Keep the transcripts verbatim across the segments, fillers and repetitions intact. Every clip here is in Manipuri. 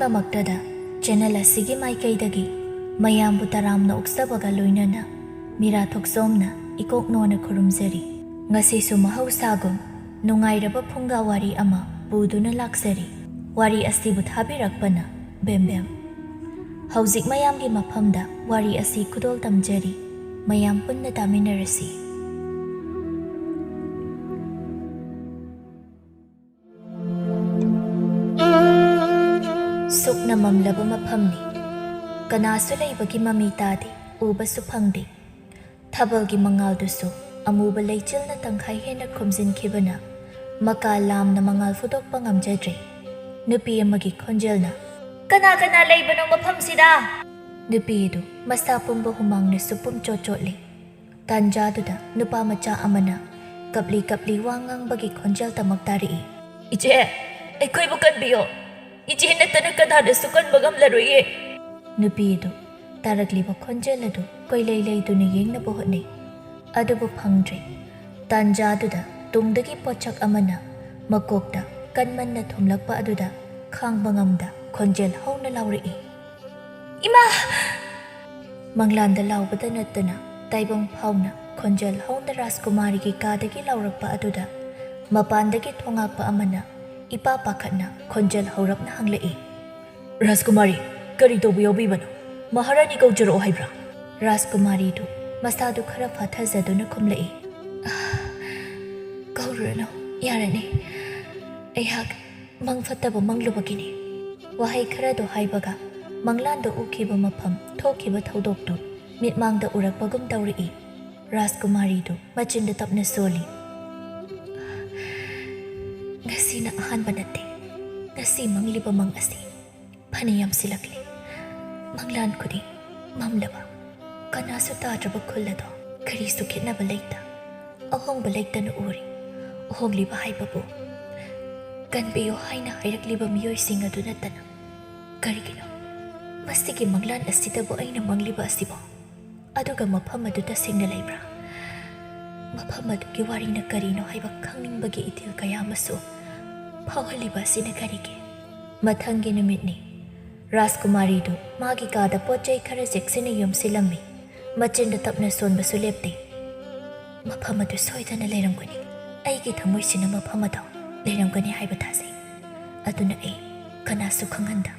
ꯗꯃꯛꯇꯗ ꯆꯦꯅꯦꯜ ꯑꯁꯤꯒꯤ ꯃꯥꯏꯀꯩꯗꯒꯤ ꯃꯌꯥꯝꯕꯨ ꯇꯔꯥꯝꯅ ꯑꯣꯛꯆꯕꯒ ꯂꯣꯏꯅꯅ ꯃꯤꯔꯥ ꯊꯣꯛꯆꯣꯝꯅ ꯏꯀꯣꯛ ꯅꯣꯟꯅ ꯈꯨꯔꯨꯝꯖꯔꯤ꯫ ꯉꯁꯤꯁꯨ ꯃꯍꯧꯁꯥꯒꯨꯝ ꯅꯨꯡꯉꯥꯏꯔꯕ ꯐꯨꯡꯒꯥ ꯋꯥꯔꯤ ꯑꯃ ꯄꯨꯗꯨꯅ ꯂꯥꯛꯆꯔꯤ꯫ ꯋꯥꯔꯤ ꯑꯁꯤꯕꯨ ꯊꯥꯕꯤꯔꯛꯄꯅ ꯕꯦꯝꯕꯦꯝ꯫ ꯍꯧꯖꯤꯛ ꯃꯌꯥꯝꯒꯤ ꯃꯐꯝꯗ ꯋꯥꯔꯤ ꯑꯁꯤ ꯈꯨꯗꯣꯜ ꯇꯝꯖꯔꯤ꯫ ꯃꯌꯥꯝ ꯄꯨꯟꯅ ꯇꯥꯃꯤꯟꯅꯔꯁꯤ꯫ ꯁꯨꯛꯅ ꯃꯝꯂꯕ ꯃꯐꯝꯅꯤ꯫ ꯀꯅꯥꯁꯨ ꯂꯩꯕꯒꯤ ꯃꯃꯤ ꯇꯥꯗꯦ, ꯎꯕꯁꯨ ꯐꯪꯗꯦ꯫ ꯊꯥꯕꯜꯒꯤ ꯃꯉꯥꯜꯗꯨꯁꯨ ꯑꯃꯨꯕ ꯂꯩꯆꯤꯜꯅ ꯇꯪꯈꯥꯏ ꯍꯦꯟꯅ ꯈꯨꯝꯖꯤꯟꯈꯤꯕꯅ ꯃꯀꯥ ꯂꯥꯝꯅ ꯃꯉꯥꯜ ꯐꯨꯗꯣꯛꯄ ꯉꯝꯖꯗ꯭ꯔꯦ꯫ ꯅꯨꯄꯤ ꯑꯃꯒꯤ ꯈꯣꯟꯖꯦꯜꯅ, "ꯀꯅꯥ ꯀꯅꯥ ꯂꯩꯕꯅꯣ ꯃꯐꯝꯁꯤꯗ?" ꯅꯨꯄꯤ ꯑꯗꯨ ꯃꯁꯥ ꯄꯨꯝꯕ ꯍꯨꯃꯥꯡꯅꯁꯨ ꯄꯨꯝꯆꯣꯠ ꯆꯣꯠꯂꯤ꯫ ꯇꯥꯟꯖꯥꯗꯨꯗ ꯅꯨꯄꯥ ꯃꯆꯥ ꯑꯃꯅ ꯀꯞꯂꯤ ꯀꯞꯂꯤ ꯋꯥ ꯉꯥꯡꯕꯒꯤ ꯈꯣꯟꯖꯦꯜ ꯇꯃꯛ ꯇꯥꯔꯛꯏ꯫ "ꯏꯆꯦ, ꯑꯩꯈꯣꯏꯕꯨ ꯀꯟꯕꯤꯌꯣ꯫ ꯏꯆꯦ ꯅꯠꯇꯅ ꯀꯅꯥꯅꯁꯨ ꯀꯟꯕ ꯉꯝꯂꯔꯣꯏꯌꯦ꯫" ꯅꯨꯄꯤ ꯑꯗꯨ ꯇꯥꯔꯛꯂꯤꯕ ꯈꯣꯟꯖꯦꯜ ꯑꯗꯨ ꯀꯣꯏꯂꯩ ꯂꯩꯗꯨꯅ ꯌꯦꯡꯅꯕ ꯍꯣꯠꯅꯩ, ꯑꯗꯨꯕꯨ ꯐꯪꯗ꯭ꯔꯦ꯫ ꯇꯥꯟꯖꯥꯗꯨꯗ ꯇꯨꯡꯗꯒꯤ ꯄꯣꯠꯁꯛ ꯑꯃꯅ ꯃꯀꯣꯛꯇ ꯀꯟꯃꯟꯅ ꯊꯣꯝꯂꯛꯄ ꯑꯗꯨꯗ ꯈꯥꯡꯕ ꯉꯝꯗ ꯈꯣꯟꯖꯦꯜ ꯍꯧꯅ ꯂꯥꯎꯔꯛꯏ, "ꯏꯃꯥ!" ꯃꯪꯂꯥꯟꯗ ꯂꯥꯎꯕꯗ ꯅꯠꯇꯅ ꯇꯥꯏꯕꯪ ꯐꯥꯎꯅ ꯈꯣꯟꯖꯦꯜ ꯍꯧꯅ ꯔꯥꯖꯀꯨꯃꯥꯔꯤꯒꯤ ꯀꯥꯗꯒꯤ ꯂꯥꯎꯔꯛꯄ ꯑꯗꯨꯗ ꯃꯄꯥꯟꯗꯒꯤ ꯊꯣꯉꯥꯛꯄ ꯑꯃꯅ ꯏꯄꯥ ꯄꯥꯈꯠꯅ ꯈꯣꯟꯖꯦꯜ ꯍꯧꯔꯞꯅ ꯍꯪꯂꯛꯏ, "ꯔꯥꯖꯀꯨꯃꯥꯔꯤ, ꯀꯔꯤ ꯇꯧꯕ ꯌꯥꯎꯕꯤꯕꯅꯣ? ꯃꯍꯥꯔꯥꯅꯤ ꯀꯧꯖꯔꯛꯑꯣ ꯍꯥꯏꯕ꯭ꯔꯥ?" ꯔꯥꯖꯀꯨꯃꯥꯔꯤꯗꯨ ꯃꯁꯥꯗꯨ ꯈꯔ ꯐꯥꯊꯖꯗꯨꯅ ꯈꯨꯝꯂꯛꯏ, "ꯑꯥ, ꯀꯧꯔꯨꯔꯅꯨ, ꯌꯥꯔꯅꯤ꯫ ꯑꯩꯍꯥꯛ ꯃꯪ ꯐꯠꯇꯕ ꯃꯪꯂꯨꯕꯒꯤꯅꯤ꯫" ꯋꯥꯍꯩ ꯈꯔꯗꯨ ꯍꯥꯏꯕꯒ ꯃꯪꯂꯥꯟꯗ ꯎꯈꯤꯕ ꯃꯐꯝ, ꯊꯣꯛꯈꯤꯕ ꯊꯧꯗꯣꯛꯇꯨ ꯃꯤꯠꯃꯥꯡꯗ ꯎꯔꯛꯄꯒꯨꯝ ꯇꯧꯔꯛꯏ꯫ ꯔꯥꯖꯀꯨꯃꯥꯔꯤꯗꯨ ꯃꯆꯤꯟꯗ ꯇꯞꯅ ꯁꯣꯜꯂꯤ, "ꯉꯁꯤꯅ ꯑꯍꯥꯟꯕ ꯅꯠꯇꯦ꯫ ꯉꯁꯤ ꯃꯪꯂꯤꯕ ꯃꯪ ꯑꯁꯤ ꯐꯅ ꯌꯥꯝꯁꯤꯜꯂꯛꯂꯦ꯫ ꯃꯪꯂꯥꯟ ꯈꯨꯗꯤꯡ ꯃꯝꯂꯕ, ꯀꯅꯥꯁꯨ ꯇꯥꯗ꯭ꯔꯕ ꯈꯨꯜ ꯑꯗꯣ ꯀꯔꯤꯁꯨ ꯈꯦꯠꯅꯕ ꯂꯩꯇ, ꯑꯍꯣꯡꯕ ꯂꯩꯇꯅ ꯎꯔꯤ꯫ ꯑꯍꯣꯡꯂꯤꯕ ꯍꯥꯏꯕꯕꯨ ꯀꯟꯕꯤꯌꯨ ꯍꯥꯏꯅ ꯍꯥꯏꯔꯛꯂꯤꯕ ꯃꯤꯑꯣꯏꯁꯤꯡ ꯑꯗꯨ ꯅꯠꯇꯅ꯫ ꯀꯔꯤꯒꯤꯅꯣ ꯃꯁꯤꯒꯤ ꯃꯪꯂꯥꯟ ꯑꯁꯤꯗꯕꯨ ꯑꯩꯅ ꯃꯪꯂꯤꯕ ꯑꯁꯤꯕꯣ? ꯑꯗꯨꯒ ꯃꯐꯝ ꯑꯗꯨ ꯇꯁꯦꯡꯅ ꯂꯩꯕ꯭ꯔꯥ? ꯃꯐꯝ ꯑꯗꯨꯒꯤ ꯋꯥꯔꯤꯅ ꯀꯔꯤꯅꯣ ꯍꯥꯏꯕ ꯈꯪꯅꯤꯡꯕꯒꯤ ꯏꯊꯤꯜ ꯀꯌꯥ ꯑꯃꯁꯨ ꯐꯥꯎꯍꯜꯂꯤꯕ ꯑꯁꯤꯅ ꯀꯔꯤꯒꯤ?" ꯃꯊꯪꯒꯤ ꯅꯨꯃꯤꯠꯅꯤ꯫ ꯔꯥꯖꯀꯨꯃꯥꯔꯤꯗꯨ ꯃꯥꯒꯤ ꯀꯥꯗ ꯄꯣꯠ ꯆꯩ ꯈꯔ ꯆꯦꯛꯁꯤꯟꯅ ꯌꯣꯝꯁꯤꯜꯂꯝꯃꯤ꯫ ꯃꯆꯤꯟꯗ ꯇꯞꯅ ꯁꯣꯟꯕꯁꯨ ꯂꯦꯞꯇꯦ꯫ "ꯃꯐꯝ ꯑꯗꯨ ꯁꯣꯏꯗꯅ ꯂꯩꯔꯝꯒꯅꯤ꯫ ꯑꯩꯒꯤ ꯊꯃꯣꯏꯁꯤꯅ ꯃꯐꯝ ꯑꯗꯨ ꯂꯩꯔꯝꯒꯅꯤ ꯍꯥꯏꯕ ꯊꯥꯖꯩ꯫ ꯑꯗꯨꯅ ꯑꯩ ꯀꯅꯥꯁꯨ ꯈꯪꯍꯟꯗ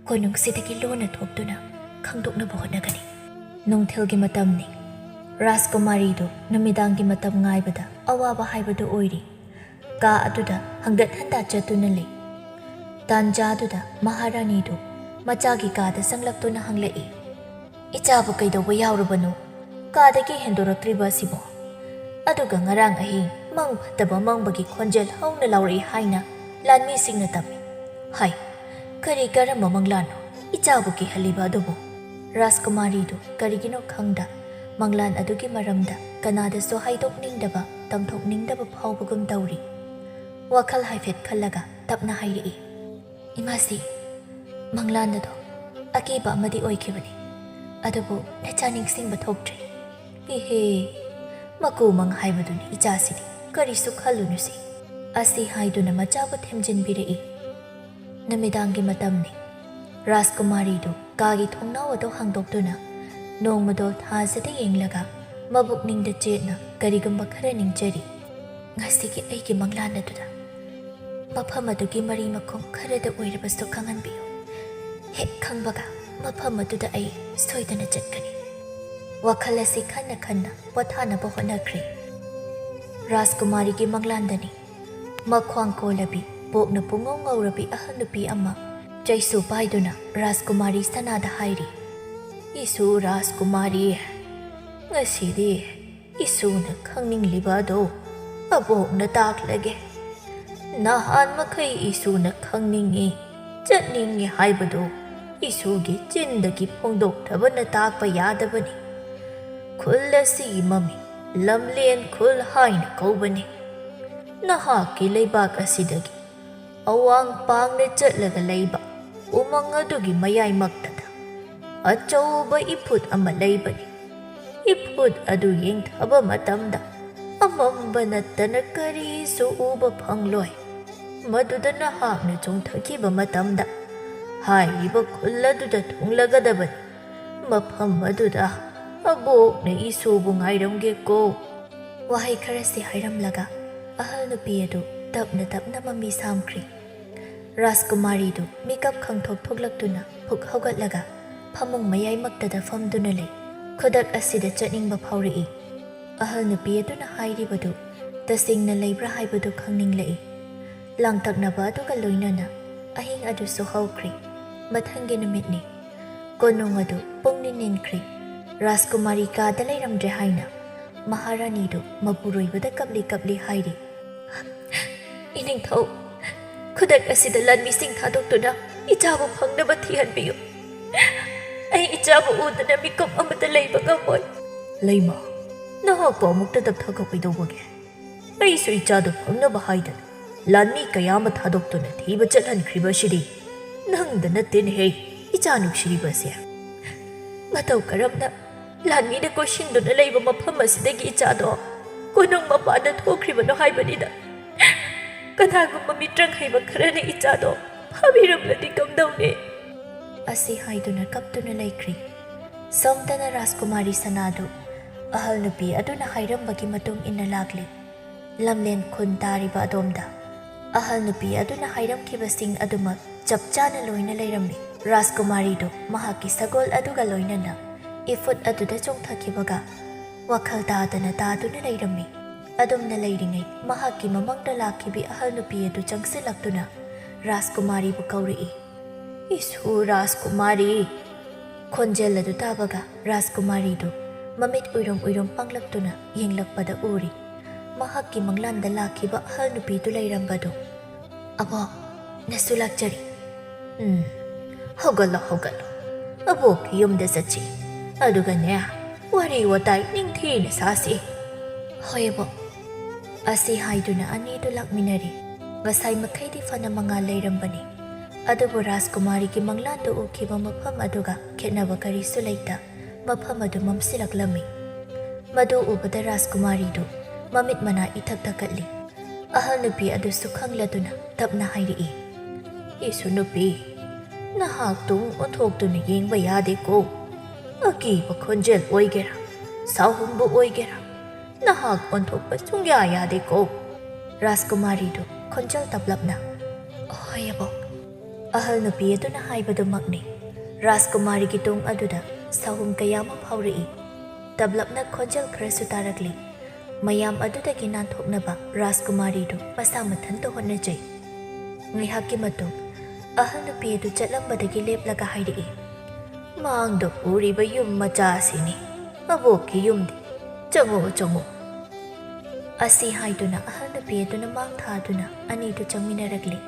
ꯀꯣꯅꯨꯡꯁꯤꯗꯒꯤ ꯂꯣꯟꯅ ꯊꯣꯛꯇꯨꯅ ꯈꯪꯗꯣꯛꯅꯕ ꯍꯣꯠꯅꯒꯅꯤ꯫" ꯅꯨꯡꯊꯤꯜꯒꯤ ꯃꯇꯝꯅꯤ꯫ ꯔꯥꯖꯀꯨꯃꯥꯔꯤꯗꯨ ꯅꯨꯃꯤꯗꯥꯡꯒꯤ ꯃꯇꯝ ꯉꯥꯏꯕꯗ ꯑꯋꯥꯕ ꯍꯥꯏꯕꯗꯨ ꯑꯣꯏꯔꯤ꯫ ꯀꯥ ꯑꯗꯨꯗ ꯍꯪꯒꯠ ꯍꯟꯗ ꯆꯠꯇꯨꯅ ꯂꯩ꯫ ꯇꯥꯟꯖꯥꯗꯨꯗ ꯃꯍꯥꯔꯥꯅꯤꯗꯨ ꯃꯆꯥꯒꯤ ꯀꯥꯗ ꯆꯪꯂꯛꯇꯨꯅ ꯍꯪꯂꯛꯏ, "ꯏꯆꯥꯕꯨ ꯀꯩꯗꯧꯕ ꯌꯥꯎꯔꯕꯅꯣ? ꯀꯥꯗꯒꯤ ꯍꯦꯟꯗꯣꯔꯛꯇ꯭ꯔꯤꯕ ꯑꯁꯤꯕꯣ?" ꯑꯗꯨꯒ ꯉꯔꯥꯡ ꯑꯍꯤꯡ ꯃꯪ ꯐꯠꯇꯕ ꯃꯪꯕꯒꯤ ꯈꯣꯟꯖꯦꯜ ꯍꯧꯅ ꯂꯥꯎꯔꯛꯏ ꯍꯥꯏꯅ ꯂꯥꯟꯃꯤꯁꯤꯡꯅ ꯇꯝꯃꯤ꯫ ꯍꯥꯏ, ꯀꯔꯤ ꯀꯔꯝꯕ ꯃꯪꯂꯥꯟꯅꯣ ꯏꯆꯥꯕꯨ ꯀꯤꯍꯜꯂꯤꯕ ꯑꯗꯨꯕꯨ? ꯔꯥꯖꯀꯨꯃꯥꯔꯤꯗꯨ ꯀꯔꯤꯒꯤꯅꯣ ꯈꯪꯗ ꯃꯪꯂꯥꯟ ꯑꯗꯨꯒꯤ ꯃꯔꯝꯗ ꯀꯅꯥꯗꯁꯨ ꯍꯥꯏꯗꯣꯛꯅꯤꯡꯗꯕ, ꯇꯝꯊꯣꯛꯅꯤꯡꯗꯕ ꯐꯥꯎꯕꯒꯨꯝ ꯇꯧꯔꯤ꯫ ꯋꯥꯈꯜ ꯍꯥꯏꯐꯦꯠ ꯈꯜꯂꯒ ꯇꯞꯅ ꯍꯥꯏꯔꯛꯏ, "ꯏꯃꯥꯁꯤ, ꯃꯪꯂꯥꯟ ꯑꯗꯣ ꯑꯀꯤꯕ ꯑꯃꯗꯤ ꯑꯣꯏꯈꯤꯕꯅꯤ, ꯑꯗꯨꯕꯨ ꯅꯆꯥ ꯅꯤꯡꯁꯤꯡꯕ ꯊꯣꯛꯇ꯭ꯔꯤ꯫" "ꯏꯍꯦ, ꯃꯀꯨ ꯃꯪ ꯍꯥꯏꯕꯗꯨꯅꯤ ꯏꯆꯥꯁꯤꯗꯤ, ꯀꯔꯤꯁꯨ ꯈꯜꯂꯨꯅꯨꯁꯤ꯫" ꯑꯁꯤ ꯍꯥꯏꯗꯨꯅ ꯃꯆꯥꯕꯨ ꯊꯦꯝꯖꯤꯟꯕꯤꯔꯛꯏ꯫ ꯅꯨꯃꯤꯗꯥꯡꯒꯤ ꯃꯇꯝꯅꯤ꯫ ꯔꯥꯖꯀꯨꯃꯥꯔꯤꯗꯨ ꯀꯥꯒꯤ ꯊꯣꯡꯅꯥꯎ ꯑꯗꯨ ꯍꯥꯡꯗꯣꯛꯇꯨꯅ ꯅꯣꯡꯃꯗꯣ ꯊꯥꯖꯗ ꯌꯦꯡꯂꯒ ꯃꯕꯨꯛꯅꯤꯡꯗ ꯆꯦꯠꯅ ꯀꯔꯤꯒꯨꯝꯕ ꯈꯔ ꯅꯤꯡꯖꯔꯤ꯫ "ꯉꯁꯤꯒꯤ ꯑꯩꯒꯤ ꯃꯪꯂꯥꯟ ꯑꯗꯨꯗ ꯃꯐꯝ ꯑꯗꯨꯒꯤ ꯃꯔꯤ ꯃꯈꯣꯡ ꯈꯔꯗ ꯑꯣꯏꯔꯕꯁꯨ ꯈꯪꯍꯟꯕꯤꯌꯨ꯫ ꯍꯦꯛ ꯈꯪꯕꯒ ꯃꯐꯝ ꯑꯗꯨꯗ ꯑꯩ ꯁꯣꯏꯗꯅ ꯆꯠꯀꯅꯤ꯫" ꯋꯥꯈꯜ ꯑꯁꯤ ꯈꯟꯅ ꯈꯟꯅ ꯄꯣꯊꯥꯅꯕ ꯍꯣꯠꯅꯈ꯭ꯔꯦ꯫ ꯔꯥꯖꯀꯨꯃꯥꯔꯤꯒꯤ ꯃꯪꯂꯥꯟꯗꯅꯤ꯫ ꯃꯈ꯭ꯋꯥꯡ ꯀꯣꯜꯂꯕꯤ, ꯄꯣꯛꯅ ꯄꯨꯡꯉꯧ ꯉꯧꯔꯕꯤ ꯑꯍꯜ ꯅꯨꯄꯤ ꯑꯃ ꯆꯩꯁꯨ ꯄꯥꯏꯗꯨꯅ ꯔꯥꯖꯀꯨꯃꯥꯔꯤ ꯁꯅꯥꯗ ꯍꯥꯏꯔꯤ, "ꯏꯁꯨ ꯔꯥꯖꯀꯨꯃꯥꯔꯤ, ꯉꯁꯤꯗꯤ ꯏꯁꯨꯅ ꯈꯪꯅꯤꯡꯂꯤꯕ ꯑꯗꯣ ꯑꯕꯣꯛꯅ ꯇꯥꯛꯂꯒꯦ꯫ ꯅꯍꯥꯟ ꯃꯈꯩ ꯏꯁꯨꯅ ꯈꯪꯅꯤꯡꯏ, ꯆꯠꯅꯤꯡꯏ ꯍꯥꯏꯕꯗꯨ ꯏꯁꯨꯒꯤ ꯆꯤꯟꯗꯒꯤ ꯐꯣꯡꯗꯣꯛꯇꯕꯅ ꯇꯥꯛꯄ ꯌꯥꯗꯕꯅꯤ꯫ ꯈꯨꯜ ꯑꯁꯤꯒꯤ ꯃꯃꯤꯡ ꯂꯝꯂꯦꯟ ꯈꯨꯜ ꯍꯥꯏꯅ ꯀꯧꯕꯅꯤ꯫ ꯅꯍꯥꯛꯀꯤ ꯂꯩꯕꯥꯛ ꯑꯁꯤꯗꯒꯤ ꯑꯋꯥꯡ ꯄꯥꯡꯅ ꯆꯠꯂꯒ ꯂꯩꯕ ꯎꯃꯪ ꯑꯗꯨꯒꯤ ꯃꯌꯥꯏꯃꯛꯇꯗ ꯑꯆꯧꯕ ꯏꯐꯨꯠ ꯑꯃ ꯂꯩꯕꯅꯤ꯫ ꯏꯐꯨꯠ ꯑꯗꯨ ꯌꯦꯡꯊꯕ ꯃꯇꯝꯗ ꯑꯃꯝꯕ ꯅꯠꯇꯅ ꯀꯔꯤꯁꯨ ꯎꯕ ꯐꯪꯂꯣꯏ꯫ ꯃꯗꯨꯗ ꯅꯍꯥꯛꯅ ꯆꯣꯡꯊꯈꯤꯕ ꯃꯇꯝꯗ ꯍꯥꯏꯔꯤꯕ ꯈꯨꯜ ꯑꯗꯨꯗ ꯊꯨꯡꯂꯒꯗꯕꯅꯤ꯫ ꯃꯐꯝ ꯑꯗꯨꯗ ꯑꯕꯣꯛꯅ ꯏꯁꯨꯕꯨ ꯉꯥꯏꯔꯝꯒꯦꯀꯣ꯫" ꯋꯥꯍꯩ ꯈꯔꯁꯤ ꯍꯥꯏꯔꯝꯂꯒ ꯑꯍꯜ ꯅꯨꯄꯤ ꯑꯗꯨ ꯇꯞꯅ ꯇꯞꯅ ꯃꯃꯤ ꯁꯥꯝꯈ꯭ꯔꯦ꯫ ꯔꯥꯖꯀꯨꯃꯥꯔꯤꯗꯨ ꯃꯤꯀꯞ ꯈꯪꯊꯣꯛ ꯊꯣꯛꯂꯛꯇꯨꯅ ꯐꯨꯛ ꯍꯧꯒꯠꯂꯒ ꯐꯃꯨꯡ ꯃꯌꯥꯏꯃꯛꯇꯗ ꯐꯝꯗꯨꯅ ꯂꯩ꯫ ꯈꯨꯗꯛ ꯑꯁꯤꯗ ꯆꯠꯅꯤꯡꯕ ꯐꯥꯎꯔꯛꯏ꯫ ꯑꯍꯜ ꯅꯨꯄꯤ ꯑꯗꯨꯅ ꯍꯥꯏꯔꯤꯕꯗꯨ ꯇꯁꯦꯡꯅ ꯂꯩꯕ꯭ꯔꯥ ꯍꯥꯏꯕꯗꯨ ꯈꯪꯅꯤꯡꯂꯛꯏ꯫ ꯂꯥꯡꯇꯛꯅꯕ ꯑꯗꯨꯒ ꯂꯣꯏꯅꯅ ꯑꯍꯤꯡ ꯑꯗꯨꯁꯨ ꯍꯧꯈ꯭ꯔꯦ꯫ ꯃꯊꯪꯒꯤ ꯅꯨꯃꯤꯠꯅꯤ꯫ ꯀꯣꯅꯨꯡ ꯑꯗꯨ ꯄꯨꯡ ꯅꯤꯅꯤꯟꯈ꯭ꯔꯦ꯫ ꯔꯥꯖꯀꯨꯃꯥꯔꯤ ꯀꯥꯗ ꯂꯩꯔꯝꯗ꯭ꯔꯦ ꯍꯥꯏꯅ ꯃꯍꯥꯔꯥꯅꯤꯗꯨ ꯃꯄꯨꯔꯣꯏꯕꯗ ꯀꯞꯂꯤ ꯀꯞꯂꯤ ꯍꯥꯏꯔꯤ꯫ "ꯏꯅꯤꯡꯊꯧ, ꯈꯨꯗꯛ ꯑꯁꯤꯗ ꯂꯥꯟꯃꯤꯁꯤꯡ ꯊꯥꯗꯣꯛꯇꯨꯅ ꯏꯆꯥꯕꯨ ꯐꯪꯅꯕ ꯊꯤꯍꯟꯕꯤꯌꯨ꯫ ꯑꯩ ꯏꯆꯥꯕꯨ ꯎꯗꯅ ꯃꯤꯀꯨꯞ ꯑꯃꯇ ꯂꯩꯕ ꯉꯝꯃꯣꯏ꯫" "ꯂꯩꯃ, ꯅꯍꯥꯛꯄꯨ ꯑꯃꯨꯛꯇ ꯇꯞꯊꯈꯣ ꯀꯩꯗꯧꯕꯒꯦ? ꯑꯩꯁꯨ ꯏꯆꯥꯗꯨ ꯐꯪꯅꯕ ꯍꯥꯏꯗꯅ ꯂꯥꯟꯃꯤ ꯀꯌꯥ ꯑꯃ ꯊꯥꯗꯣꯛꯇꯨꯅ ꯊꯤꯕ ꯆꯠꯍꯟꯈ꯭ꯔꯤꯕ ꯑꯁꯤꯗꯤ ꯅꯪꯗ ꯅꯠꯇꯦꯅꯦꯍꯦ, ꯏꯆꯥ ꯅꯨꯡꯁꯤꯔꯤꯕꯁꯦ꯫ ꯃꯇꯧ ꯀꯔꯝꯅ ꯂꯥꯟꯃꯤꯅ ꯀꯣꯏꯁꯤꯟꯗꯨꯅ ꯂꯩꯕ ꯃꯐꯝ ꯑꯁꯤꯗꯒꯤ ꯏꯆꯥꯗꯣ ꯀꯣꯅꯨꯡ ꯃꯄꯥꯟꯗ ꯊꯣꯛꯈ꯭ꯔꯤꯕꯅꯣ ꯍꯥꯏꯕꯅꯤꯗ꯫ ꯀꯅꯥꯒꯨꯝꯕ ꯃꯤꯇ꯭ꯔꯪ ꯍꯩꯕ ꯈꯔꯅ ꯏꯆꯥꯗꯣ ꯐꯥꯕꯤꯔꯝꯂꯗꯤ ꯀꯝꯗꯧꯅꯤ?" ꯑꯁꯤ ꯍꯥꯏꯗꯨꯅ ꯀꯞꯇꯨꯅ ꯂꯩꯈ꯭ꯔꯤ꯫ ꯁꯣꯝꯗꯅ ꯔꯥꯖꯀꯨꯃꯥꯔꯤ ꯁꯅꯥꯗꯨ ꯑꯍꯜ ꯅꯨꯄꯤ ꯑꯗꯨꯅ ꯍꯥꯏꯔꯝꯕꯒꯤ ꯃꯇꯨꯡ ꯏꯟꯅ ꯂꯥꯛꯂꯤ꯫ ꯂꯝꯂꯦꯟ ꯈꯨꯟ ꯇꯥꯔꯤꯕ ꯑꯗꯣꯝꯗ ꯑꯍꯜ ꯅꯨꯄꯤ ꯑꯗꯨꯅ ꯍꯥꯏꯔꯝꯈꯤꯕꯁꯤꯡ ꯑꯗꯨꯃꯛ ꯆꯞ ꯆꯥꯅ ꯂꯣꯏꯅ ꯂꯩꯔꯝꯃꯤ꯫ ꯔꯥꯖꯀꯨꯃꯥꯔꯤꯗꯨ ꯃꯍꯥꯛꯀꯤ ꯁꯒꯣꯜ ꯑꯗꯨꯒ ꯂꯣꯏꯅꯅ ꯏꯐꯨꯠ ꯑꯗꯨꯗ ꯆꯣꯡꯊꯈꯤꯕꯒ ꯋꯥꯈꯜ ꯇꯥꯗꯅ ꯇꯥꯗꯨꯅ ꯂꯩꯔꯝꯃꯤ꯫ ꯑꯗꯨꯝꯅ ꯂꯩꯔꯤꯉꯩ ꯃꯍꯥꯛꯀꯤ ꯃꯃꯥꯡꯗ ꯂꯥꯛꯈꯤꯕꯤ ꯑꯍꯜ ꯅꯨꯄꯤ ꯑꯗꯨ ꯆꯪꯁꯤꯜꯂꯛꯇꯨꯅ ꯔꯥꯖꯀꯨꯃꯥꯔꯤꯕꯨ ꯀꯧꯔꯛꯏ꯫ "ꯏꯁꯨ ꯔꯥꯖꯀꯨꯃꯥꯔꯤ!" ꯈꯣꯟꯖꯦꯜ ꯑꯗꯨ ꯇꯥꯕꯒ ꯔꯥꯖꯀꯨꯃꯥꯔꯤꯗꯨ ꯃꯃꯤꯠ ꯎꯏꯔꯨꯝ ꯎꯏꯔꯨꯝ ꯄꯥꯡꯂꯛꯇꯨꯅ ꯌꯦꯡꯂꯛꯄꯗ ꯎꯔꯤ ꯃꯍꯥꯛꯀꯤ ꯃꯪꯂꯥꯟꯗ ꯂꯥꯛꯈꯤꯕ ꯑꯍꯜ ꯅꯨꯄꯤꯗꯨ ꯂꯩꯔꯝꯕꯗꯨ꯫ "ꯑꯕꯣꯛ, ꯅꯁꯨ ꯂꯥꯛꯆꯔꯤ꯫" "ꯎꯝ, ꯍꯧꯒꯠꯂꯣ, ꯍꯧꯒꯠꯂꯣ꯫ ꯑꯕꯣꯛꯀꯤ ꯌꯨꯝꯗ ꯆꯠꯁꯤ꯫ ꯑꯗꯨꯒꯅꯦ, ꯋꯥꯔꯤ ꯋꯥꯇꯥꯏ ꯅꯤꯡꯊꯤꯅ ꯁꯥꯁꯤ꯫" "ꯍꯣꯏ ꯑꯕꯣꯛ꯫" ꯑꯁꯤ ꯍꯥꯏꯗꯨꯅ ꯑꯅꯤꯗꯨ ꯂꯥꯛꯃꯤꯟꯅꯔꯤ꯫ ꯉꯁꯥꯏ ꯃꯈꯩꯗꯤ ꯐꯅ ꯃꯉꯥꯜ ꯂꯩꯔꯝꯕꯅꯤ, ꯑꯗꯨꯕꯨ ꯔꯥꯖꯀꯨꯃꯥꯔꯤꯒꯤ ꯃꯪꯂꯥꯟꯗꯨ ꯎꯈꯤꯕ ꯃꯐꯝ ꯑꯗꯨꯒ ꯈꯦꯠꯅꯕ ꯀꯔꯤꯁꯨ ꯂꯩꯇ ꯃꯐꯝ ꯑꯗꯨ ꯃꯝꯁꯤꯜꯂꯛꯂꯝꯃꯤ꯫ ꯃꯗꯨ ꯎꯕꯗ ꯔꯥꯖꯀꯨꯃꯥꯔꯤꯗꯨ ꯃꯃꯤꯠ ꯃꯅꯥ ꯏꯊꯛ ꯊꯛꯀꯠꯂꯤ꯫ ꯑꯍꯜ ꯅꯨꯄꯤ ꯑꯗꯨꯁꯨ ꯈꯪꯂꯗꯨꯅ ꯇꯞꯅ ꯍꯥꯏꯔꯛꯏ, "ꯏꯁꯨ ꯅꯨꯄꯤ, ꯅꯍꯥꯛ ꯇꯨꯡ ꯑꯣꯟꯊꯣꯛꯇꯨꯅ ꯌꯦꯡꯕ ꯌꯥꯗꯦꯀꯣ꯫ ꯑꯀꯤꯕ ꯈꯣꯟꯖꯦꯜ ꯑꯣꯏꯒꯦꯔꯥ, ꯁꯥꯎꯍꯨꯝꯕꯨ ꯑꯣꯏꯒꯦꯔꯥ, ꯅꯍꯥꯛ ꯑꯣꯟꯊꯣꯛꯄ ꯁꯨꯡꯌꯥ ꯌꯥꯗꯦꯀꯣ꯫ ꯔꯥꯖꯀꯨꯃꯥꯔꯤꯗꯨ ꯈꯣꯟꯖꯦꯜ ꯇꯞꯂꯞꯅ, "ꯍꯣꯏ ꯑꯕꯣꯛ," ꯑꯍꯜ ꯅꯨꯄꯤ ꯑꯗꯨꯅ ꯍꯥꯏꯕꯗꯨꯃꯛꯅꯤ꯫ ꯔꯥꯖꯀꯨꯃꯥꯔꯤꯒꯤ ꯇꯨꯡ ꯑꯗꯨꯗ ꯁꯥꯍꯨꯝ ꯀꯌꯥ ꯑꯃ ꯐꯥꯎꯔꯛꯏ꯫ ꯇꯞꯂꯞꯅ ꯈꯣꯟꯖꯦꯜ ꯈꯔꯁꯨ ꯇꯥꯔꯛꯂꯤ꯫ ꯃꯌꯥꯝ ꯑꯗꯨꯗꯒꯤ ꯅꯥꯟꯊꯣꯛꯅꯕ ꯔꯥꯖꯀꯨꯃꯥꯔꯤꯗꯨ ꯃꯁꯥ ꯃꯊꯟꯇ ꯍꯣꯠꯅꯖꯩ꯫ ꯉꯥꯏꯍꯥꯛꯀꯤ ꯃꯇꯨꯡ ꯑꯍꯜ ꯅꯨꯄꯤ ꯑꯗꯨ ꯆꯠꯂꯝꯕꯗꯒꯤ ꯂꯦꯞꯂꯒ ꯍꯥꯏꯔꯛꯏ, "ꯃꯥꯡꯗ ꯎꯔꯤꯕ ꯌꯨꯝ ꯃꯆꯥ ꯑꯁꯤꯅꯤ ꯑꯕꯣꯛꯀꯤ ꯌꯨꯝꯗꯤ꯫ ꯆꯪꯉꯣ, ꯆꯪꯉꯣ꯫" ꯑꯁꯤ ꯍꯥꯏꯗꯨꯅ ꯑꯍꯜ ꯅꯨꯄꯤ ꯑꯗꯨꯅ ꯃꯥꯡ ꯊꯥꯗꯨꯅ ꯑꯅꯤꯗꯨ ꯆꯪꯃꯤꯟꯅꯔꯛꯂꯤ꯫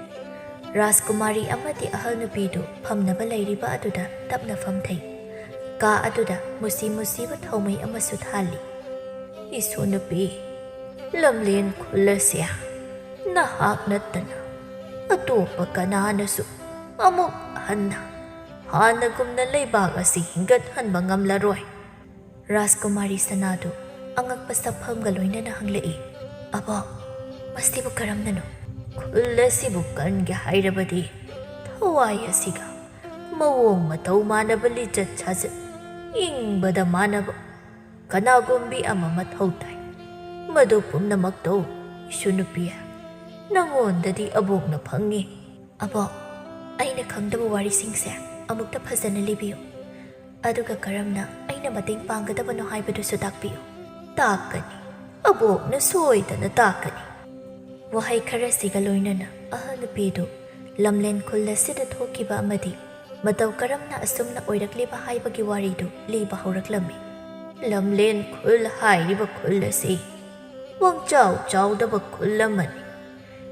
ꯔꯥꯖꯀꯨꯃꯥꯔꯤ ꯑꯃꯗꯤ ꯑꯍꯜ ꯅꯨꯄꯤꯗꯨ ꯐꯝꯅꯕ ꯂꯩꯔꯤꯕ ꯑꯗꯨꯗ ꯇꯞꯅ ꯐꯝꯊꯩ꯫ ꯀꯥ ꯑꯗꯨꯗ ꯃꯨꯁꯤ ꯃꯨꯁꯤꯕ ꯊꯥꯎꯃꯩ ꯑꯃꯁꯨ ꯊꯥꯜꯂꯤ꯫ "ꯏꯁꯨ ꯅꯨꯄꯤ, ꯂꯝꯂꯦꯟ ꯈꯨꯜ ꯑꯁꯤ ꯅꯍꯥꯛ ꯅꯠꯇꯅ ꯑꯇꯣꯞꯄ ꯀꯅꯥꯅꯁꯨ ꯑꯃꯨꯛ ꯍꯟꯅ ꯍꯥꯟꯅꯒꯨꯝꯅ ꯂꯩꯕꯥꯛ ꯑꯁꯤ ꯍꯤꯡꯒꯠꯍꯟꯕ ꯉꯝꯂꯔꯣꯏ꯫" ꯔꯥꯖꯀꯨꯃꯥꯔꯤ ꯁꯅꯥꯗꯨ ꯑꯉꯛꯄ ꯁꯛꯐꯝꯒ ꯂꯣꯏꯅꯅ ꯍꯪꯂꯛꯏ, "ꯑꯕꯣꯛ, ꯃꯁꯤꯕꯨ ꯀꯔꯝꯅꯅꯣ?" "ꯈꯨꯜ ꯑꯁꯤꯕꯨ ꯀꯟꯒꯦ ꯍꯥꯏꯔꯕꯗꯤ ꯊꯋꯥꯏ ꯑꯁꯤꯒ ꯃꯑꯣꯡ ꯃꯇꯧ ꯃꯥꯟꯅꯕ, ꯂꯤꯆꯠ ꯁꯥꯖꯠ ꯏꯪꯕꯗ ꯃꯥꯟꯅꯕ ꯀꯅꯥꯒꯨꯝꯕꯤ ꯑꯃ ꯃꯊꯧ ꯇꯥꯏ꯫ ꯃꯗꯨ ꯄꯨꯝꯅꯃꯛꯇꯧ ꯏꯁꯨ ꯅꯨꯄꯤ, ꯅꯉꯣꯟꯗꯗꯤ ꯑꯕꯣꯛꯅ ꯐꯪꯉꯤ꯫" "ꯑꯕꯣꯛ, ꯑꯩꯅ ꯈꯪꯗꯕ ꯋꯥꯔꯤꯁꯤꯡꯁꯦ ꯑꯃꯨꯛꯇ ꯐꯖꯅ ꯂꯤꯕꯤꯌꯨ, ꯑꯗꯨꯒ ꯀꯔꯝꯅ ꯑꯩꯅ ꯃꯇꯦꯡ ꯄꯥꯡꯒꯗꯕꯅꯣ ꯍꯥꯏꯕꯗꯨꯁꯨ ꯇꯥꯛꯄꯤꯌꯨ꯫" "ꯇꯥꯛꯀꯅꯤ, ꯑꯕꯣꯛꯅ ꯁꯣꯏꯗꯅ ꯇꯥꯛꯀꯅꯤ꯫" ꯋꯥꯍꯩ ꯈꯔꯁꯤꯒ ꯂꯣꯏꯅꯅ ꯑꯍꯜ ꯅꯨꯄꯤꯗꯨ ꯂꯝꯂꯦꯟ ꯈꯨꯜ ꯑꯁꯤꯗ ꯊꯣꯛꯈꯤꯕ ꯑꯃꯗꯤ ꯃꯇꯧ ꯀꯔꯝꯅ ꯑꯁꯨꯝꯅ ꯑꯣꯏꯔꯛꯂꯤꯕ ꯍꯥꯏꯕꯒꯤ ꯋꯥꯔꯤꯗꯨ ꯂꯤꯕ ꯍꯧꯔꯛꯂꯝꯃꯤ꯫ "ꯂꯝꯂꯦꯟ ꯈꯨꯜ ꯍꯥꯏꯔꯤꯕ ꯈꯨꯜ ꯑꯁꯤ ꯋꯥꯡꯆꯥꯎ ꯆꯥꯎꯗꯕ ꯈꯨꯜ ꯑꯃꯅꯤ꯫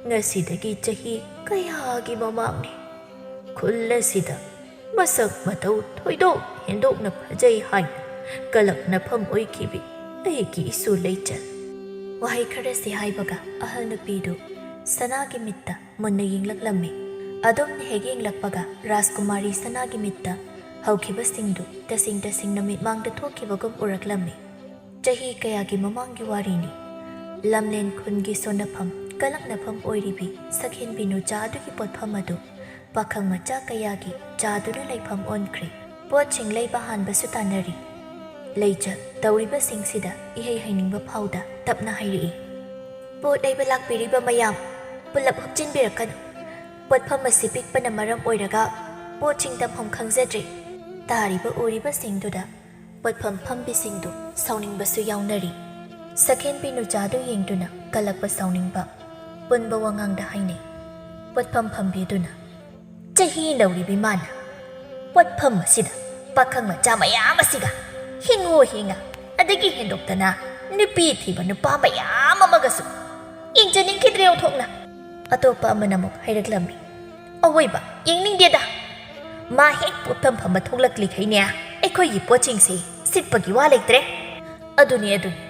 ꯉꯁꯤꯗꯒꯤ ꯆꯍꯤ ꯀꯌꯥꯒꯤ ꯃꯃꯥꯡꯅꯤ꯫ ꯈꯨꯜ ꯑꯁꯤꯗ ꯃꯁꯛ ꯃꯇꯧ ꯊꯣꯏꯗꯣꯛ ꯍꯦꯟꯗꯣꯛꯅ ꯐꯖꯩ ꯍꯥꯏꯅ ꯀꯂꯛꯅꯐꯝ ꯑꯣꯏꯈꯤꯕꯤ ꯑꯩꯒꯤ ꯏꯁꯨ ꯂꯩꯆꯠ꯫" ꯋꯥꯍꯩ ꯈꯔꯁꯤ ꯍꯥꯏꯕꯒ ꯑꯍꯜ ꯅꯨꯄꯤꯗꯨ ꯁꯅꯥꯒꯤ ꯃꯤꯠꯇ ꯃꯨꯟꯅ ꯌꯦꯡꯂꯛꯂꯝꯃꯤ꯫ ꯑꯗꯨꯝꯅ ꯍꯦꯛ ꯌꯦꯡꯂꯛꯄꯒ ꯔꯥꯖꯀꯨꯃꯥꯔꯤ ꯁꯅꯥꯒꯤ ꯃꯤꯠꯇ ꯍꯧꯈꯤꯕꯁꯤꯡꯗꯨ ꯇꯁꯦꯡ ꯇꯁꯦꯡꯅ ꯃꯤꯠꯃꯥꯡꯗ ꯊꯣꯛꯈꯤꯕꯒꯨꯝ ꯎꯔꯛꯂꯝꯃꯤ꯫ ꯆꯍꯤ ꯀꯌꯥꯒꯤ ꯃꯃꯥꯡꯒꯤ ꯋꯥꯔꯤꯅꯤ꯫ ꯂꯝꯂꯦꯟ ꯈꯨꯟꯒꯤ ꯁꯣꯟꯅꯐꯝ, ꯀꯂꯛꯅꯐꯝ ꯑꯣꯏꯔꯤꯕꯤ ꯁꯛꯍꯦꯟꯕꯤ ꯅꯨꯆꯥ ꯑꯗꯨꯒꯤ ꯄꯣꯠꯐꯝ ꯑꯗꯨ ꯄꯥꯈꯪ ꯃꯆꯥ ꯀꯌꯥꯒꯤ ꯆꯥꯗꯨꯅ ꯂꯩꯐꯝ ꯑꯣꯟꯈ꯭ꯔꯦ꯫ ꯄꯣꯠꯁꯤꯡ ꯂꯩꯕ ꯍꯥꯟꯕꯁꯨ ꯇꯥꯟꯅꯔꯤ꯫ ꯂꯩꯆꯠ ꯇꯧꯔꯤꯕꯁꯤꯡꯁꯤꯗ ꯏꯍꯩ ꯍꯩꯅꯤꯡꯕ ꯐꯥꯎꯗ ꯇꯞꯅ ꯍꯥꯏꯔꯛꯏ, "ꯄꯣꯠ ꯂꯩꯕ ꯂꯥꯛꯄꯤꯔꯤꯕ ꯃꯌꯥꯝ ꯄꯨꯂꯞ ꯍꯨꯞꯆꯤꯟꯕꯤꯔꯛꯀꯅꯨ꯫ ꯄꯣꯠꯐꯝ ꯑꯁꯤ ꯄꯤꯛꯄꯅ ꯃꯔꯝ ꯑꯣꯏꯔꯒ ꯄꯣꯠꯁꯤꯡ ꯊꯝꯐꯝ ꯈꯪꯖꯗ꯭ꯔꯦ꯫" ꯇꯥꯔꯤꯕ ꯎꯔꯤꯕꯁꯤꯡꯗꯨꯗ ꯄꯣꯠꯐꯝ ꯐꯝꯕꯤꯁꯤꯡꯗꯨ ꯁꯥꯎꯅꯤꯡꯕꯁꯨ ꯌꯥꯎꯅꯔꯤ꯫ ꯁꯛꯍꯦꯟꯕꯤ ꯅꯨꯆꯥꯗꯨ ꯌꯦꯡꯗꯨꯅ ꯀꯜꯂꯛꯄ ꯁꯥꯎꯅꯤꯡꯕ꯫ ꯄꯨꯟꯕ ꯋꯥꯉꯥꯡꯗ ꯍꯥꯏꯅꯩ꯫ ꯄꯣꯠꯐꯝ ꯐꯝꯕꯤꯗꯨꯅ, "ꯆꯍꯤ ꯅꯧꯔꯤꯕꯤ ꯃꯥꯅ ꯄꯣꯠꯐꯝ ꯑꯁꯤꯗ ꯄꯥꯈꯪ ꯃꯆꯥ ꯃꯌꯥꯝ ꯑꯁꯤꯒ ꯍꯤꯡꯉꯨ ꯍꯤꯡꯉ, ꯑꯗꯒꯤ ꯍꯦꯟꯗꯣꯛꯇꯅ ꯅꯨꯄꯤ ꯊꯤꯕ ꯅꯨꯄꯥ ꯃꯌꯥꯝ ꯑꯃꯒꯁꯨ ꯌꯦꯡꯖꯅꯤꯡꯈꯤꯗ꯭ꯔꯦ ꯑꯣꯟꯊꯣꯛꯅ꯫" ꯑꯇꯣꯞꯄ ꯑꯃꯅ ꯑꯃꯨꯛ ꯍꯥꯏꯔꯛꯂꯝꯃꯤ, "ꯑꯋꯣꯏꯕ ꯌꯦꯡꯅꯤꯡꯗꯦꯗ꯫ ꯃꯥ ꯍꯦꯛ ꯄꯣꯠꯐꯝ ꯐꯝꯕ ꯊꯣꯛꯂꯛꯂꯤꯈꯩꯅꯦ ꯑꯩꯈꯣꯏꯒꯤ ꯄꯣꯠꯁꯤꯡꯁꯤ ꯁꯤꯠꯄꯒꯤ ꯋꯥ ꯂꯩꯇ꯭ꯔꯦ꯫" "ꯑꯗꯨꯅꯤ, ꯑꯗꯨꯅꯤ꯫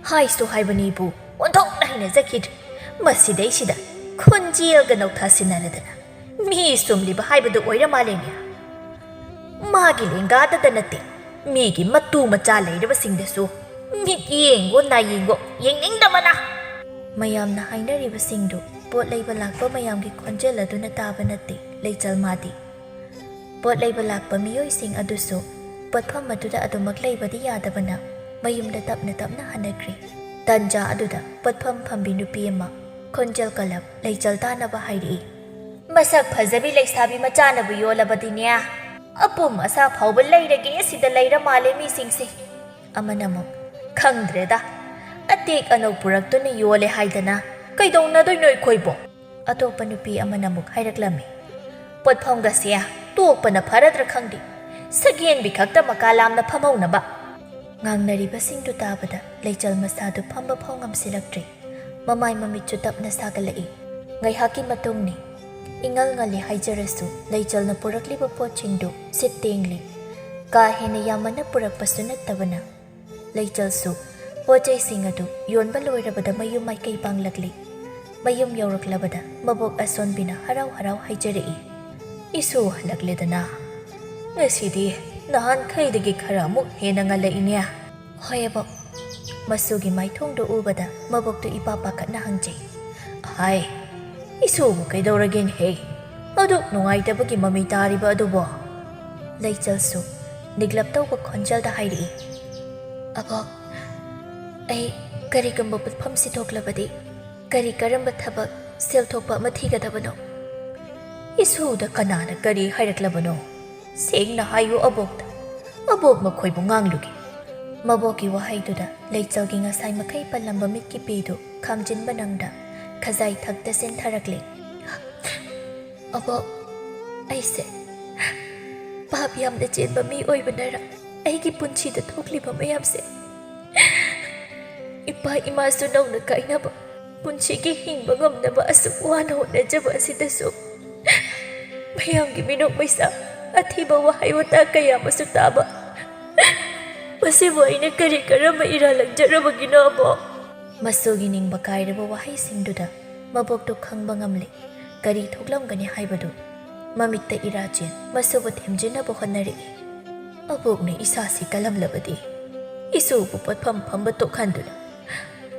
ꯍꯥꯏꯁꯨ ꯍꯥꯏꯕꯅꯤꯕꯨ ꯑꯣꯟꯊꯣꯛꯅ ꯍꯩꯅꯖꯈꯤꯗ꯭ꯔꯦ꯫ ꯃꯁꯤꯗꯩꯁꯤꯗ ꯈꯣꯟꯖꯦꯜꯒ ꯅꯧꯊꯥꯁꯤꯟꯅꯔꯗꯅ ꯃꯤ ꯁꯨꯝꯂꯤꯕ ꯍꯥꯏꯕꯗꯨ ꯑꯣꯏꯔ ꯃꯥꯜꯂꯦꯅꯦ꯫ ꯃꯥꯒꯤ ꯂꯦꯡꯒꯥꯗꯇ ꯅꯠꯇꯦ, ꯃꯤꯒꯤ ꯃꯇꯨ ꯃꯆꯥ ꯂꯩꯔꯕꯁꯤꯡꯗꯁꯨ ꯃꯤꯠꯌꯦꯡꯒꯣ ꯅꯥꯌꯦꯡꯒꯣ ꯌꯦꯡꯅꯤꯡꯗꯕꯅ꯫" ꯃꯌꯥꯝꯅ ꯍꯥꯏꯅꯔꯤꯕꯁꯤꯡꯗꯨ ꯄꯣꯠ ꯂꯩꯕ ꯂꯥꯛꯄ ꯃꯌꯥꯝꯒꯤ ꯈꯣꯟꯖꯦꯜ ꯑꯗꯨꯅ ꯇꯥꯕ ꯅꯠꯇꯦ ꯂꯩꯆꯜ ꯃꯥꯗꯤ꯫ ꯄꯣꯠ ꯂꯩꯕ ꯂꯥꯛꯄ ꯃꯤꯑꯣꯏꯁꯤꯡ ꯑꯗꯨꯁꯨ ꯄꯣꯠꯐꯝ ꯑꯗꯨꯗ ꯑꯗꯨꯃꯛ ꯂꯩꯕꯗꯤ ꯌꯥꯗꯕꯅ ꯃꯌꯨꯝꯗ ꯇꯞꯅ ꯇꯞꯅ ꯍꯟꯅꯈ꯭ꯔꯦ꯫ ꯇꯟꯖꯥ ꯑꯗꯨꯗ ꯄꯣꯠꯐꯝ ꯐꯝꯕꯤ ꯅꯨꯄꯤ ꯑꯃ ꯈꯣꯟꯖꯦꯜ ꯀꯜꯂꯞ ꯂꯩꯆꯜ ꯇꯥꯅꯕ ꯍꯥꯏꯔꯛꯏ, "ꯃꯁꯛ ꯐꯖꯕꯤ ꯂꯩꯁꯥꯕꯤ ꯃꯆꯥꯅꯕꯨ ꯌꯣꯜꯂꯕꯗꯤꯅꯦ, ꯑꯄꯨꯝ ꯑꯁꯥ ꯐꯥꯎꯕ ꯂꯩꯔꯒꯦ ꯁꯤꯗ ꯂꯩꯔ ꯃꯥꯜꯂꯦ ꯃꯤꯁꯤꯡꯁꯦ꯫" ꯑꯃꯅ ꯑꯃꯨꯛ, "ꯈꯪꯗ꯭ꯔꯦꯗ, ꯑꯇꯦꯛ ꯑꯅꯧ ꯄꯨꯔꯛꯇꯨꯅ ꯌꯣꯜꯂꯦ ꯍꯥꯏꯗꯅ ꯀꯩꯗꯧꯅꯗꯣꯏꯅꯣ ꯑꯩꯈꯣꯏꯕꯣ?" ꯑꯇꯣꯞꯄ ꯅꯨꯄꯤ ꯑꯃꯅ ꯑꯃꯨꯛ ꯍꯥꯏꯔꯛꯂꯝꯃꯤ, "ꯄꯣꯠꯐꯝꯒꯁꯦ ꯇꯣꯛꯄꯅ ꯐꯔꯗ꯭ꯔꯥ ꯈꯪꯗꯦ, ꯁꯛꯍꯦꯟꯕꯤ ꯈꯛꯇ ꯃꯀꯥ ꯂꯥꯝꯅ ꯐꯝꯍꯧꯅꯕ꯫" ꯉꯥꯡꯅꯔꯤꯕꯁꯤꯡꯗꯨ ꯇꯥꯕꯗ ꯂꯩꯆꯜ ꯃꯁꯥꯗꯨ ꯐꯝꯕ ꯐꯥꯎ ꯉꯝꯁꯤꯜꯂꯛꯇ꯭ꯔꯦ꯫ ꯃꯃꯥꯏ ꯃꯃꯤꯠꯁꯨ ꯇꯞꯅ ꯁꯥꯒꯠꯂꯛꯏ꯫ ꯉꯥꯏꯍꯥꯛꯀꯤ ꯃꯇꯨꯡꯅꯤ꯫ ꯏꯉꯜ ꯉꯜꯂꯤ ꯍꯥꯏꯖꯔꯁꯨ ꯂꯩꯆꯜꯅ ꯄꯨꯔꯛꯂꯤꯕ ꯄꯣꯠꯁꯤꯡꯗꯨ ꯁꯤꯠ ꯇꯦꯡꯂꯤ꯫ ꯀꯥ ꯍꯦꯟꯅ ꯌꯥꯝꯃꯟꯅ ꯄꯨꯔꯛꯄꯁꯨ ꯅꯠꯇꯕꯅ ꯂꯩꯆꯜꯁꯨ ꯄꯣꯠ ꯆꯩꯁꯤꯡ ꯑꯗꯨ ꯌꯣꯟꯕ ꯂꯣꯏꯔꯕꯗ ꯃꯌꯨꯝ ꯃꯥꯏꯀꯩ ꯄꯥꯡꯂꯛꯂꯤ꯫ ꯃꯌꯨꯝ ꯌꯧꯔꯛꯂꯕꯗ ꯃꯕꯣꯛ ꯑꯁꯣꯟꯕꯤꯅ ꯍꯔꯥꯎ ꯍꯔꯥꯎ ꯍꯥꯏꯖꯔꯛꯏ, "ꯏꯁꯨ ꯍꯜꯂꯛꯂꯦꯗꯅ꯫ ꯉꯁꯤꯗꯤ ꯅꯍꯥꯟꯈꯩꯗꯒꯤ ꯈꯔ ꯑꯃꯨꯛ ꯍꯦꯟꯅ ꯉꯜꯂꯛꯏꯅꯦ꯫" "ꯍꯣꯏ ꯑꯕꯣꯛ꯫" ꯃꯁꯨꯒꯤ ꯃꯥꯏꯊꯣꯡꯗꯨ ꯎꯕꯗ ꯃꯕꯣꯛꯇꯨ ꯏꯄꯥ ꯄꯥꯈꯠꯅ ꯍꯪꯖꯩ, "ꯍꯥꯏ, ꯏꯁꯨꯕꯨ ꯀꯩꯗꯧꯔꯒꯦꯅꯦꯍꯦ? ꯑꯗꯨꯛ ꯅꯨꯡꯉꯥꯏꯇꯕꯒꯤ ꯃꯃꯤ ꯇꯥꯔꯤꯕ ꯑꯗꯨꯕꯣ? ꯂꯩꯆꯜꯁꯨ ꯅꯤꯛꯂꯞ ꯇꯧꯕ ꯈꯣꯟꯖꯦꯜꯗ ꯍꯥꯏꯔꯛꯏ, "ꯑꯕꯣꯛ, ꯑꯩ ꯀꯔꯤꯒꯨꯝꯕ ꯄꯣꯠꯐꯝ ꯁꯤꯊꯣꯛꯂꯕꯗꯤ ꯀꯔꯤ ꯀꯔꯝꯕ ꯊꯕꯛ ꯁꯦꯜ ꯊꯣꯛꯄ ꯑꯃ ꯊꯤꯒꯗꯕꯅꯣ?" ꯏꯁꯨꯗ ꯀꯅꯥꯅ ꯀꯔꯤ ꯍꯥꯏꯔꯛꯂꯕꯅꯣ? ꯁꯦꯡꯅ ꯍꯥꯏꯌꯨ ꯑꯕꯣꯛꯇ꯫ ꯑꯕꯣꯛ ꯃꯈꯣꯏꯕꯨ ꯉꯥꯡꯂꯨꯒꯦ꯫ ꯃꯕꯣꯛꯀꯤ ꯋꯥꯍꯩꯗꯨꯗ ꯂꯩꯆꯜꯒꯤ ꯉꯁꯥꯏ ꯃꯈꯩ ꯄꯜꯂꯝꯕ ꯃꯤꯠꯀꯤ ꯄꯤꯗꯨ ꯈꯥꯝꯖꯤꯟꯕ ꯅꯪꯗ ꯈꯖꯥꯏ ꯊꯛꯇ ꯆꯦꯟꯊꯔꯛꯂꯦ꯫ "ꯑꯕꯣꯛ, ꯑꯩꯁꯦ ꯄꯥꯞ ꯌꯥꯝꯅ ꯆꯦꯟꯕ ꯃꯤ ꯑꯣꯏꯕꯅꯔ ꯑꯩꯒꯤ ꯄꯨꯟꯁꯤꯗ ꯊꯣꯛꯂꯤꯕ ꯃꯌꯥꯝꯁꯦ? ꯏꯄꯥ ꯏꯃꯥꯁꯨ ꯅꯧꯅ ꯀꯥꯏꯅꯕ, ꯄꯨꯟꯁꯤꯒꯤ ꯍꯤꯡꯕ ꯉꯝꯅꯕ ꯑꯁꯨꯛ ꯋꯥꯅ ꯍꯣꯠꯅꯖꯕ ꯑꯁꯤꯗꯁꯨ ꯃꯌꯥꯝꯒꯤ ꯃꯤꯅꯣꯛ ꯃꯩꯁꯥ, ꯑꯊꯤꯕ ꯋꯥꯍꯩ ꯋꯥꯇꯥ ꯀꯌꯥ ꯑꯃꯁꯨ ꯇꯥꯕ꯫ ꯃꯁꯤꯕꯨ ꯑꯩꯅ ꯀꯔꯤ ꯀꯔꯝꯕ ꯏꯔꯥ ꯂꯪꯖꯔꯕꯒꯤꯅꯣ, ꯑꯕꯣꯛ?" ꯃꯁꯨꯒꯤ ꯅꯤꯡꯕ ꯀꯥꯏꯔꯕ ꯋꯥꯍꯩꯁꯤꯡꯗꯨꯗ ꯃꯕꯣꯛꯇꯨ ꯈꯪꯕ ꯉꯝꯂꯦ꯫ ꯀꯔꯤ ꯊꯣꯛꯂꯝꯒꯅꯤ ꯍꯥꯏꯕꯗꯨ ꯃꯃꯤꯠꯇ ꯏꯔꯥ ꯆꯦꯟ ꯃꯁꯨꯕꯨ ꯊꯦꯝꯖꯤꯟꯅꯕ ꯍꯣꯠꯅꯔꯛꯏ꯫ ꯑꯕꯣꯛꯅ ꯏꯁꯥꯁꯤ ꯀꯜꯂꯝꯂꯕꯗꯤ ꯏꯁꯨꯕꯨ ꯄꯣꯠꯐꯝ ꯐꯝꯕ ꯇꯣꯛꯍꯟꯗꯨꯅ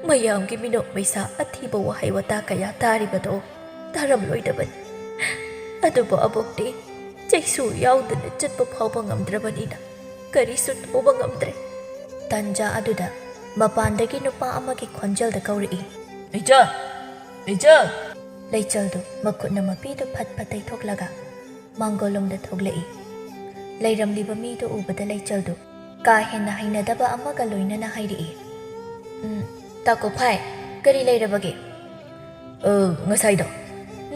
ꯃꯌꯥꯝꯒꯤ ꯃꯤꯅꯣꯛ ꯃꯩꯁꯥ, ꯑꯊꯤꯕ ꯋꯥꯍꯩ ꯋꯥꯇꯥ ꯀꯌꯥ ꯇꯥꯔꯤꯕꯗꯣ ꯇꯥꯔꯝꯂꯣꯏꯗꯕꯅꯤ꯫ ꯑꯗꯨꯕꯨ ꯑꯕꯣꯛꯇꯤ ꯆꯩꯁꯨ ꯌꯥꯎꯗꯅ ꯆꯠꯄ ꯐꯥꯎꯕ ꯉꯝꯗ꯭ꯔꯕꯅꯤꯅ ꯀꯔꯤꯁꯨ ꯇꯧꯕ ꯉꯝꯗ꯭ꯔꯦ꯫ ꯇꯟꯖꯥ ꯑꯗꯨꯗ ꯃꯄꯥꯟꯗꯒꯤ ꯅꯨꯄꯥ ꯑꯃꯒꯤ ꯈꯣꯟꯖꯦꯜꯗ ꯀꯧꯔꯛꯏ, "ꯂꯩꯆꯜ! ꯂꯩꯆꯜ!" ꯂꯩꯆꯜꯗꯨ ꯃꯈꯨꯠꯅ ꯃꯄꯤꯗꯨ ꯐꯠ ꯐꯠ ꯇꯩꯊꯣꯛꯂꯒ ꯃꯥꯡꯒꯣꯜꯂꯣꯝꯗ ꯊꯣꯛꯂꯛꯏ꯫ ꯂꯩꯔꯝꯂꯤꯕ ꯃꯤꯗꯨ ꯎꯕꯗ ꯂꯩꯆꯜꯗꯨ ꯀꯥ ꯍꯦꯟꯅ ꯍꯩꯅꯗꯕ ꯑꯃꯒ ꯂꯣꯏꯅꯅ ꯍꯥꯏꯔꯛꯏ, "ꯎꯝ, ꯇꯥ ꯀꯣꯛꯐꯥꯏ, ꯀꯔꯤ ꯂꯩꯔꯕꯒꯦ?" "ꯑ, ꯉꯁꯥꯏꯗꯣ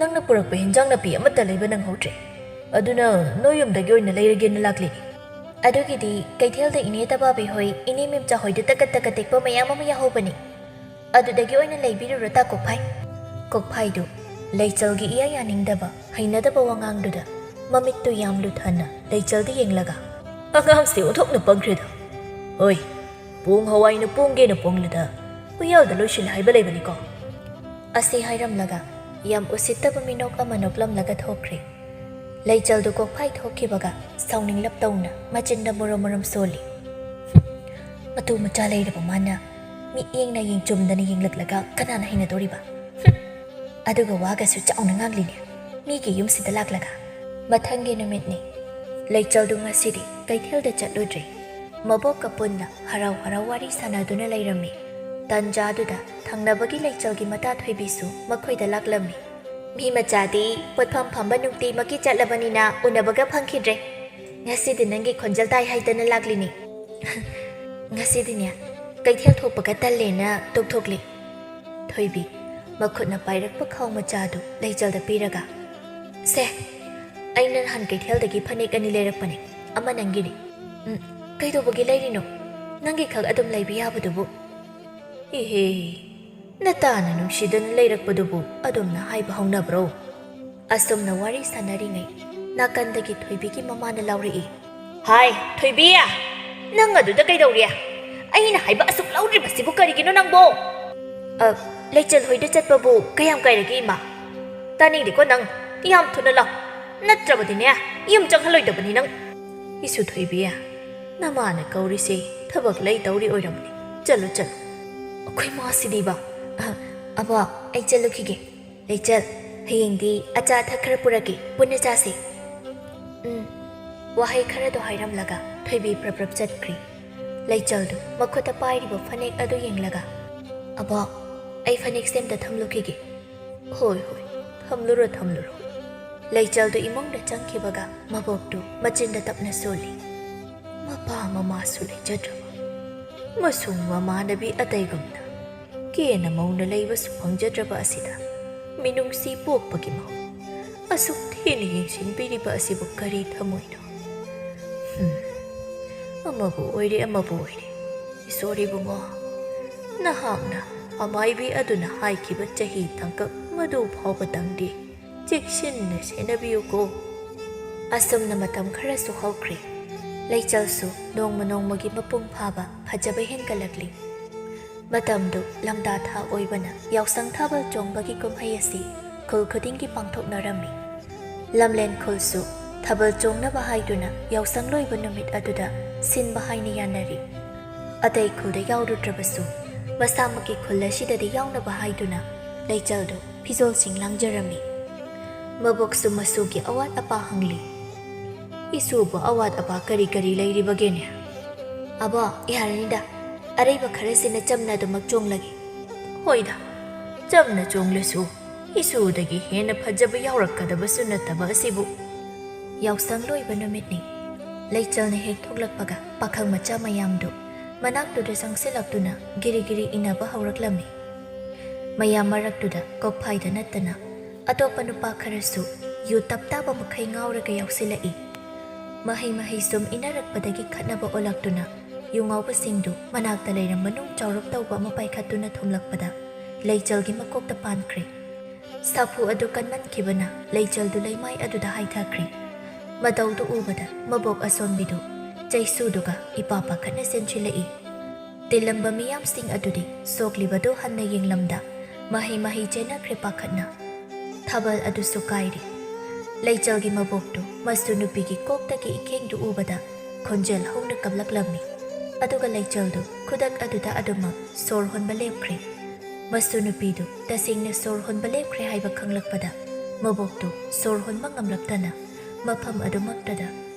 ꯅꯪꯅ ꯄꯨꯔꯛꯄ ꯍꯤꯟꯖꯥꯡ ꯅꯥꯄꯤ ꯑꯃꯠꯇ ꯂꯩꯕ ꯅꯪꯍꯧꯗ꯭ꯔꯦ, ꯑꯗꯨꯅ ꯅꯣꯏ ꯌꯨꯝꯗꯒꯤ ꯑꯣꯏꯅ ꯂꯩꯔꯒꯦꯅ ꯂꯥꯛꯂꯤꯅꯤ꯫" "ꯑꯗꯨꯒꯤꯗꯤ ꯀꯩꯊꯦꯜꯗ ꯏꯅꯦ ꯇꯕꯥꯕꯤ ꯍꯣꯏ, ꯏꯅꯦ ꯃꯦꯝꯆꯥ ꯍꯣꯏꯗ ꯇꯀꯠ ꯇꯀꯠ ꯇꯦꯛꯄ ꯃꯌꯥꯝ ꯑꯃ ꯌꯥꯍꯧꯕꯅꯤ, ꯑꯗꯨꯗꯒꯤ ꯑꯣꯏꯅ ꯂꯩꯕꯤꯔꯨꯔꯣ ꯇꯥ ꯀꯣꯛꯐꯥꯏ꯫" ꯀꯣꯛꯐꯥꯏꯗꯨ ꯂꯩꯆꯜꯒꯤ ꯏꯌꯥ ꯌꯥꯅꯤꯡꯗꯕ, ꯍꯩꯅꯗꯕ ꯋꯥꯉꯥꯡꯗꯨꯗ ꯃꯃꯤꯠꯇꯨ ꯌꯥꯝ ꯂꯨꯊꯅ ꯂꯩꯆꯜꯗ ꯌꯦꯡꯂꯒ, "ꯑꯉꯥꯡꯁꯦ ꯑꯣꯟꯊꯣꯛꯅ ꯄꯪꯈ꯭ꯔꯦꯗ꯫ ꯍꯣꯏ, ꯄꯣꯡ ꯍꯋꯥꯏꯅ ꯄꯣꯡꯒꯦꯅ ꯄꯣꯡꯂꯗ ꯎꯌꯥꯜꯗ ꯂꯣꯏꯁꯤꯜꯂꯦ ꯍꯥꯏꯕ ꯂꯩꯕꯅꯤꯀꯣ?" ꯑꯁꯤ ꯍꯥꯏꯔꯝꯂꯒ ꯌꯥꯝ ꯎꯁꯤꯠꯇꯕ ꯃꯤꯅꯣꯛ ꯑꯃ ꯅꯣꯛꯂꯝꯂꯒ ꯊꯣꯛꯈ꯭ꯔꯦ꯫ ꯂꯩꯆꯜꯗꯨ ꯀꯣꯛꯐꯥꯏ ꯊꯣꯛꯈꯤꯕꯒ ꯁꯥꯎꯅꯤꯡꯂꯞ ꯇꯧꯅ ꯃꯆꯤꯟꯗ ꯃꯨꯔꯨꯝ ꯃꯨꯔꯨꯝ ꯁꯣꯜꯂꯤ꯫ "ꯃꯇꯨ ꯃꯆꯥ ꯂꯩꯔꯕ ꯃꯥꯅ ꯃꯤꯠꯌꯦꯡꯅ ꯌꯦꯡ ꯆꯨꯝꯗꯅ ꯌꯦꯡꯂꯛꯂꯒ ꯀꯅꯥꯅ ꯍꯩꯅꯗꯧꯔꯤꯕ? ꯍꯨꯝ! ꯑꯗꯨꯒ ꯋꯥꯒꯁꯨ ꯆꯥꯎꯅ ꯉꯥꯡꯂꯤꯅꯦ꯫ ꯃꯤꯒꯤ ꯌꯨꯝꯁꯤꯗ ꯂꯥꯛꯂꯒ꯫ ꯃꯊꯪꯒꯤ ꯅꯨꯃꯤꯠꯅꯤ꯫ ꯂꯩꯆꯜꯗꯨ ꯉꯁꯤꯗꯤ ꯀꯩꯊꯦꯜꯗ ꯆꯠꯂꯨꯗ꯭ꯔꯦ꯫ ꯃꯕꯣꯛꯀ ꯄꯨꯟꯅ ꯍꯔꯥꯎ ꯍꯔꯥꯎ ꯋꯥꯔꯤ ꯁꯥꯟꯅꯗꯨꯅ ꯂꯩꯔꯝꯃꯤ꯫ ꯇꯥꯟꯖꯥꯗꯨꯗ ꯊꯪꯅꯕꯒꯤ ꯂꯩꯆꯜꯒꯤ ꯃꯇꯥ ꯊꯣꯏꯕꯤꯁꯨ ꯃꯈꯣꯏꯗ ꯂꯥꯛꯂꯝꯃꯤ꯫ "ꯃꯤ ꯃꯆꯥꯗꯤ ꯄꯣꯠꯐꯝ ꯐꯝꯕ ꯅꯨꯡꯇꯤꯃꯛꯀꯤ ꯆꯠꯂꯕꯅꯤꯅ ꯎꯅꯕꯒ ꯐꯪꯈꯤꯗ꯭ꯔꯦ꯫ ꯉꯁꯤꯗꯤ ꯅꯪꯒꯤ ꯈꯣꯟꯖꯦꯜ ꯇꯥꯏ ꯍꯥꯏꯗꯅ ꯂꯥꯛꯂꯤꯅꯤ꯫" "ꯉꯁꯤꯗꯤꯅꯦ, ꯀꯩꯊꯦꯜ ꯊꯣꯛꯄꯒ ꯇꯜꯂꯦꯅ ꯇꯣꯛꯊꯣꯛꯂꯤ꯫" ꯊꯣꯏꯕꯤ ꯃꯈꯨꯠꯅ ꯄꯥꯏꯔꯛꯄ ꯈꯥꯎ ꯃꯆꯥꯗꯨ ꯂꯩꯆꯜꯗ ꯄꯤꯔꯒ, "ꯁꯦ, ꯑꯩꯅ ꯅꯍꯥꯟ ꯀꯩꯊꯦꯜꯗꯒꯤ ꯐꯅꯦꯛ ꯑꯅꯤ ꯂꯩꯔꯛꯄꯅꯦ, ꯑꯃ ꯅꯪꯒꯤꯅꯤ꯫" "ꯎꯝ, ꯀꯩꯗꯧꯕꯒꯤ ꯂꯩꯔꯤꯅꯣ? ꯅꯪꯒꯤ ꯈꯛ ꯑꯗꯨꯝ ꯂꯩꯕ ꯌꯥꯕꯗꯨꯕꯨ꯫" "ꯏꯍꯦ, ꯅꯇꯥꯅ ꯅꯨꯡꯁꯤꯗꯨꯅ ꯂꯩꯔꯛꯄꯗꯨꯕꯨ ꯑꯗꯨꯝꯅ ꯍꯥꯏꯕ ꯍꯧꯅꯕ꯭ꯔꯣ?" ꯑꯁꯨꯝꯅ ꯋꯥꯔꯤ ꯁꯥꯟꯅꯔꯤꯉꯩ, ꯅꯥꯀꯟꯗꯒꯤ ꯊꯣꯏꯕꯤꯒꯤ ꯃꯃꯥꯅ ꯂꯥꯎꯔꯛꯏ꯫ "ꯍꯥꯏ, ꯊꯣꯏꯕꯤ! ꯅꯪ ꯑꯗꯨꯗ ꯀꯩꯗꯧꯔꯤ? ꯑꯩꯅ ꯍꯥꯏꯕ ꯑꯁꯨꯛ ꯂꯧꯗ꯭ꯔꯤꯕꯁꯤꯕꯨ ꯀꯔꯤꯒꯤꯅꯣ ꯅꯪꯕꯣ?" "ꯑ, ꯂꯩꯆꯜ ꯍꯣꯏꯗ ꯆꯠꯄꯕꯨ ꯀꯌꯥꯝ ꯀꯥꯏꯔꯒꯦ, ꯏꯃꯥ?" "ꯇꯥꯅꯤꯡꯗꯦꯀꯣ ꯅꯪ꯫ ꯌꯥꯝ ꯊꯨꯅ ꯂꯥꯎ, ꯅꯠꯇ꯭ꯔꯕꯗꯤꯅꯦ, ꯌꯨꯝ ꯆꯪꯍꯜꯂꯣꯏꯗꯕꯅꯤ ꯅꯪ꯫" "ꯏꯁꯨ ꯊꯣꯏꯕꯤ, ꯅꯃꯥꯅ ꯀꯧꯔꯤꯁꯦ ꯊꯕꯛ ꯂꯩ ꯇꯧꯔꯤ ꯑꯣꯏꯔꯝꯃꯅꯤ꯫ ꯆꯠꯂꯨ, ꯆꯠꯂꯨ꯫" "ꯑꯩꯈꯣꯏ ꯃꯥꯁꯤꯗꯤꯕ꯫" "ꯑ, ꯑꯕꯣ, ꯑꯩ ꯆꯠꯂꯨꯈꯤꯒꯦ꯫ ꯂꯩꯆꯜ, ꯍꯌꯦꯡꯗꯤ ꯑꯆꯥ ꯑꯊꯛ ꯈꯔ ꯄꯨꯔꯛꯀꯦ, ꯄꯨꯟꯅ ꯆꯥꯁꯦ꯫" "ꯎꯝ꯫" ꯋꯥꯍꯩ ꯈꯔꯗꯣ ꯍꯥꯏꯔꯝꯂꯒ ꯊꯣꯏꯕꯤ ꯄ꯭ꯔꯞ ꯄ꯭ꯔꯞ ꯆꯠꯈ꯭ꯔꯤ꯫ ꯂꯩꯆꯜꯗꯨ ꯃꯈꯨꯠꯇ ꯄꯥꯏꯔꯤꯕ ꯐꯅꯦꯛ ꯑꯗꯨ ꯌꯦꯡꯂꯒ, "ꯑꯕꯣ, ꯑꯩ ꯐꯅꯦꯛꯁꯦ ꯑꯝꯇ ꯊꯝꯂꯨꯈꯤꯒꯦ꯫" "ꯍꯣꯏ, ꯍꯣꯏ, ꯊꯝꯂꯨꯔꯣ, ꯊꯝꯂꯨꯔꯣ꯫" ꯂꯩꯆꯜꯗꯨ ꯏꯃꯨꯡꯗ ꯆꯪꯈꯤꯕꯒ ꯃꯕꯣꯛꯇꯨ ꯃꯆꯤꯟꯗ ꯇꯞꯅ ꯁꯣꯜꯂꯤ꯫ ꯃꯄꯥ ꯃꯃꯥꯁꯨ ꯂꯩꯖꯗ꯭ꯔꯕ, ꯃꯁꯨꯡ ꯃꯃꯥꯟꯅꯕꯤ ꯑꯇꯩꯒꯨꯝꯅ ꯀꯦꯅ ꯃꯧꯅ ꯂꯩꯕꯁꯨ ꯐꯪꯖꯗ꯭ꯔꯕ ꯑꯁꯤꯗ ꯃꯤꯅꯨꯡꯁꯤ ꯄꯣꯛꯄꯒꯤ ꯃꯍꯨꯠ ꯑꯁꯨꯛ ꯊꯤꯅ ꯌꯦꯡꯁꯤꯟꯕꯤꯔꯤꯕ ꯑꯁꯤꯕꯨ ꯀꯔꯤ ꯊꯃꯣꯏꯅꯣ? ꯍꯨꯝ, ꯑꯃꯕꯨ ꯑꯣꯏꯔꯦ, ꯑꯃꯕꯨ ꯑꯣꯏꯔꯦ꯫ ꯏꯁꯣꯔ ꯏꯕꯨꯡꯉꯣ, ꯅꯍꯥꯛꯅ ꯑꯃꯥꯏꯕꯤ ꯑꯗꯨꯅ ꯍꯥꯏꯈꯤꯕ ꯆꯍꯤ ꯇꯥꯡꯀꯛ ꯃꯗꯨ ꯐꯥꯎꯕꯗꯪꯗꯤ ꯆꯦꯛꯁꯤꯟꯅ ꯁꯦꯟꯅꯕꯤꯌꯨꯀꯣ꯫ ꯑꯁꯨꯝꯅ ꯃꯇꯝ ꯈꯔꯁꯨ ꯍꯧꯈ꯭ꯔꯦ꯫ ꯂꯩꯆꯜꯁꯨ ꯅꯣꯡꯃ ꯅꯣꯡꯃꯒꯤ ꯃꯄꯨꯡ ꯐꯥꯕ ꯐꯖꯕ ꯍꯦꯟꯒꯠꯂꯛꯂꯤ꯫ ꯃꯇꯝꯗꯨ ꯂꯝꯇꯥ ꯊꯥ ꯑꯣꯏꯕꯅ ꯌꯥꯎꯁꯪ ꯊꯥꯕꯜ ꯆꯣꯡꯕꯒꯤ ꯀꯨꯝꯍꯩ ꯑꯁꯤ ꯈꯨꯜ ꯈꯨꯗꯤꯡꯒꯤ ꯄꯥꯡꯊꯣꯛꯅꯔꯝꯃꯤ꯫ ꯂꯝꯂꯦꯟ ꯈꯨꯜꯁꯨ ꯊꯥꯕꯜ ꯆꯣꯡꯅꯕ ꯍꯥꯏꯗꯨꯅ ꯌꯥꯎꯁꯪ ꯂꯣꯏꯕ ꯅꯨꯃꯤꯠ ꯑꯗꯨꯗ ꯁꯤꯟꯕ ꯍꯥꯏꯅ ꯌꯥꯅꯔꯤ꯫ ꯑꯇꯩ ꯈꯨꯜꯗ ꯌꯥꯎꯔꯨꯗ꯭ꯔꯕꯁꯨ ꯃꯁꯥꯃꯛꯀꯤ ꯈꯨꯜ ꯑꯁꯤꯗꯗꯤ ꯌꯥꯎꯅꯕ ꯍꯥꯏꯗꯨꯅ ꯂꯩꯆꯜꯗꯨ ꯐꯤꯖꯣꯜꯁꯤꯡ ꯂꯥꯡꯖꯔꯝꯃꯤ꯫ ꯃꯕꯣꯛꯁꯨ ꯃꯁꯨꯒꯤ ꯑꯋꯥꯠ ꯑꯄꯥ ꯍꯪꯂꯤ꯫ "ꯏꯁꯨꯕꯨ ꯑꯋꯥꯠ ꯑꯄꯥ ꯀꯔꯤ ꯀꯔꯤ ꯂꯩꯔꯤꯕꯒꯦꯅꯦ?" "ꯑꯕꯣ, ꯌꯥꯔꯅꯤꯗ, ꯑꯔꯩꯕ ꯈꯔꯁꯤꯅ ꯆꯝꯅ ꯑꯗꯨꯃꯛ ꯆꯣꯡꯂꯒꯦ꯫" "ꯍꯣꯏꯗ, ꯆꯝꯅ ꯆꯣꯡꯂꯁꯨ ꯏꯁꯨꯗꯒꯤ ꯍꯦꯟꯅ ꯐꯖꯕ ꯌꯥꯎꯔꯛꯀꯗꯕꯁꯨ ꯅꯠꯇꯕ ꯑꯁꯤꯕꯨ꯫" ꯌꯥꯎꯁꯪ ꯂꯣꯏꯕ ꯅꯨꯃꯤꯠꯅꯤ꯫ ꯂꯩꯆꯜꯅ ꯍꯦꯛ ꯊꯣꯛꯂꯛꯄꯒ ꯄꯥꯈꯪ ꯃꯆꯥ ꯃꯌꯥꯝꯗꯨ ꯃꯅꯥꯛꯇꯨꯗ ꯆꯪꯁꯤꯜꯂꯛꯇꯨꯅ ꯒꯤꯔꯤ ꯒꯤꯔꯤ ꯏꯟꯅꯕ ꯍꯧꯔꯛꯂꯝꯃꯤ꯫ ꯃꯌꯥꯝ ꯃꯔꯛꯇꯨꯗ ꯀꯣꯛꯐꯥꯏꯗ ꯅꯠꯇꯅ ꯑꯇꯣꯞꯄ ꯅꯨꯄꯥ ꯈꯔꯁꯨ ꯌꯨ ꯇꯞ ꯇꯥꯕ ꯃꯈꯩ ꯉꯥꯎꯔꯒ ꯌꯥꯎꯁꯤꯜꯂꯛꯏ꯫ ꯃꯍꯩ ꯃꯍꯩ ꯁꯨꯝ ꯏꯟꯅꯔꯛꯄꯗꯒꯤ ꯈꯠꯅꯕ ꯑꯣꯜꯂꯛꯇꯨꯅ ꯌꯨ ꯉꯥꯎꯕꯁꯤꯡꯗꯨ ꯃꯅꯥꯛꯇ ꯂꯩꯔꯝꯕ ꯅꯨꯡ ꯆꯥꯎꯔꯞ ꯇꯧꯕ ꯑꯃ ꯄꯥꯏꯈꯠꯇꯨꯅ ꯊꯣꯝꯂꯛꯄꯗ ꯂꯩꯆꯜꯒꯤ ꯃꯀꯣꯛꯇ ꯄꯥꯟꯈ꯭ꯔꯦ꯫ ꯁꯥꯐꯨ ꯑꯗꯨ ꯀꯟꯃꯟꯈꯤꯕꯅ ꯂꯩꯆꯜꯗꯨ ꯂꯩꯃꯥꯏ ꯑꯗꯨꯗ ꯍꯥꯏꯊꯈ꯭ꯔꯦ꯫ ꯃꯇꯧꯗꯨ ꯎꯕꯗ ꯃꯕꯣꯛ ꯑꯁꯣꯟꯕꯤꯗꯨ ꯆꯩꯁꯨꯗꯨꯒ ꯏꯄꯥ ꯄꯥꯈꯠꯅ ꯆꯦꯟꯁꯤꯜꯂꯛꯏ꯫ ꯇꯤꯜꯂꯝꯕ ꯃꯤꯌꯥꯝꯁꯤꯡ ꯑꯗꯨꯗꯤ ꯁꯣꯛꯂꯤꯕꯗꯨ ꯍꯟꯅ ꯌꯦꯡꯂꯝꯗ ꯃꯍꯩ ꯃꯍꯩ ꯆꯦꯟꯅꯈ꯭ꯔꯦ ꯄꯥꯈꯠꯅ꯫ ꯊꯥꯕꯜ ꯑꯗꯨꯁꯨ ꯀꯥꯏꯔꯦ꯫ ꯂꯩꯆꯜꯒꯤ ꯃꯕꯣꯛꯇꯨ ꯃꯁꯨ ꯅꯨꯄꯤꯒꯤ ꯀꯣꯛꯇꯒꯤ ꯏꯈꯦꯡꯗꯨ ꯎꯕꯗ ꯈꯣꯟꯖꯦꯜ ꯍꯧꯅ ꯀꯞꯂꯛꯂꯝꯃꯤ꯫ ꯑꯗꯨꯒ ꯂꯩꯆꯜꯗꯨ ꯈꯨꯗꯛ ꯑꯗꯨꯗ ꯑꯗꯨꯃꯛ ꯁꯣꯔ ꯍꯣꯟꯕ ꯂꯦꯞꯈ꯭ꯔꯦ꯫ ꯃꯁꯨ ꯅꯨꯄꯤꯗꯨ ꯇꯁꯦꯡꯅ ꯁꯣꯔ ꯍꯣꯟꯕ ꯂꯦꯞꯈ꯭ꯔꯦ ꯍꯥꯏꯕ ꯈꯪꯂꯛꯄꯗ ꯃꯕꯣꯛꯇꯨ ꯁꯣꯔ ꯍꯣꯟꯕ ꯉꯝꯂꯛꯇꯅ ꯃꯐꯝ ꯑꯗꯨꯃꯛꯇꯗ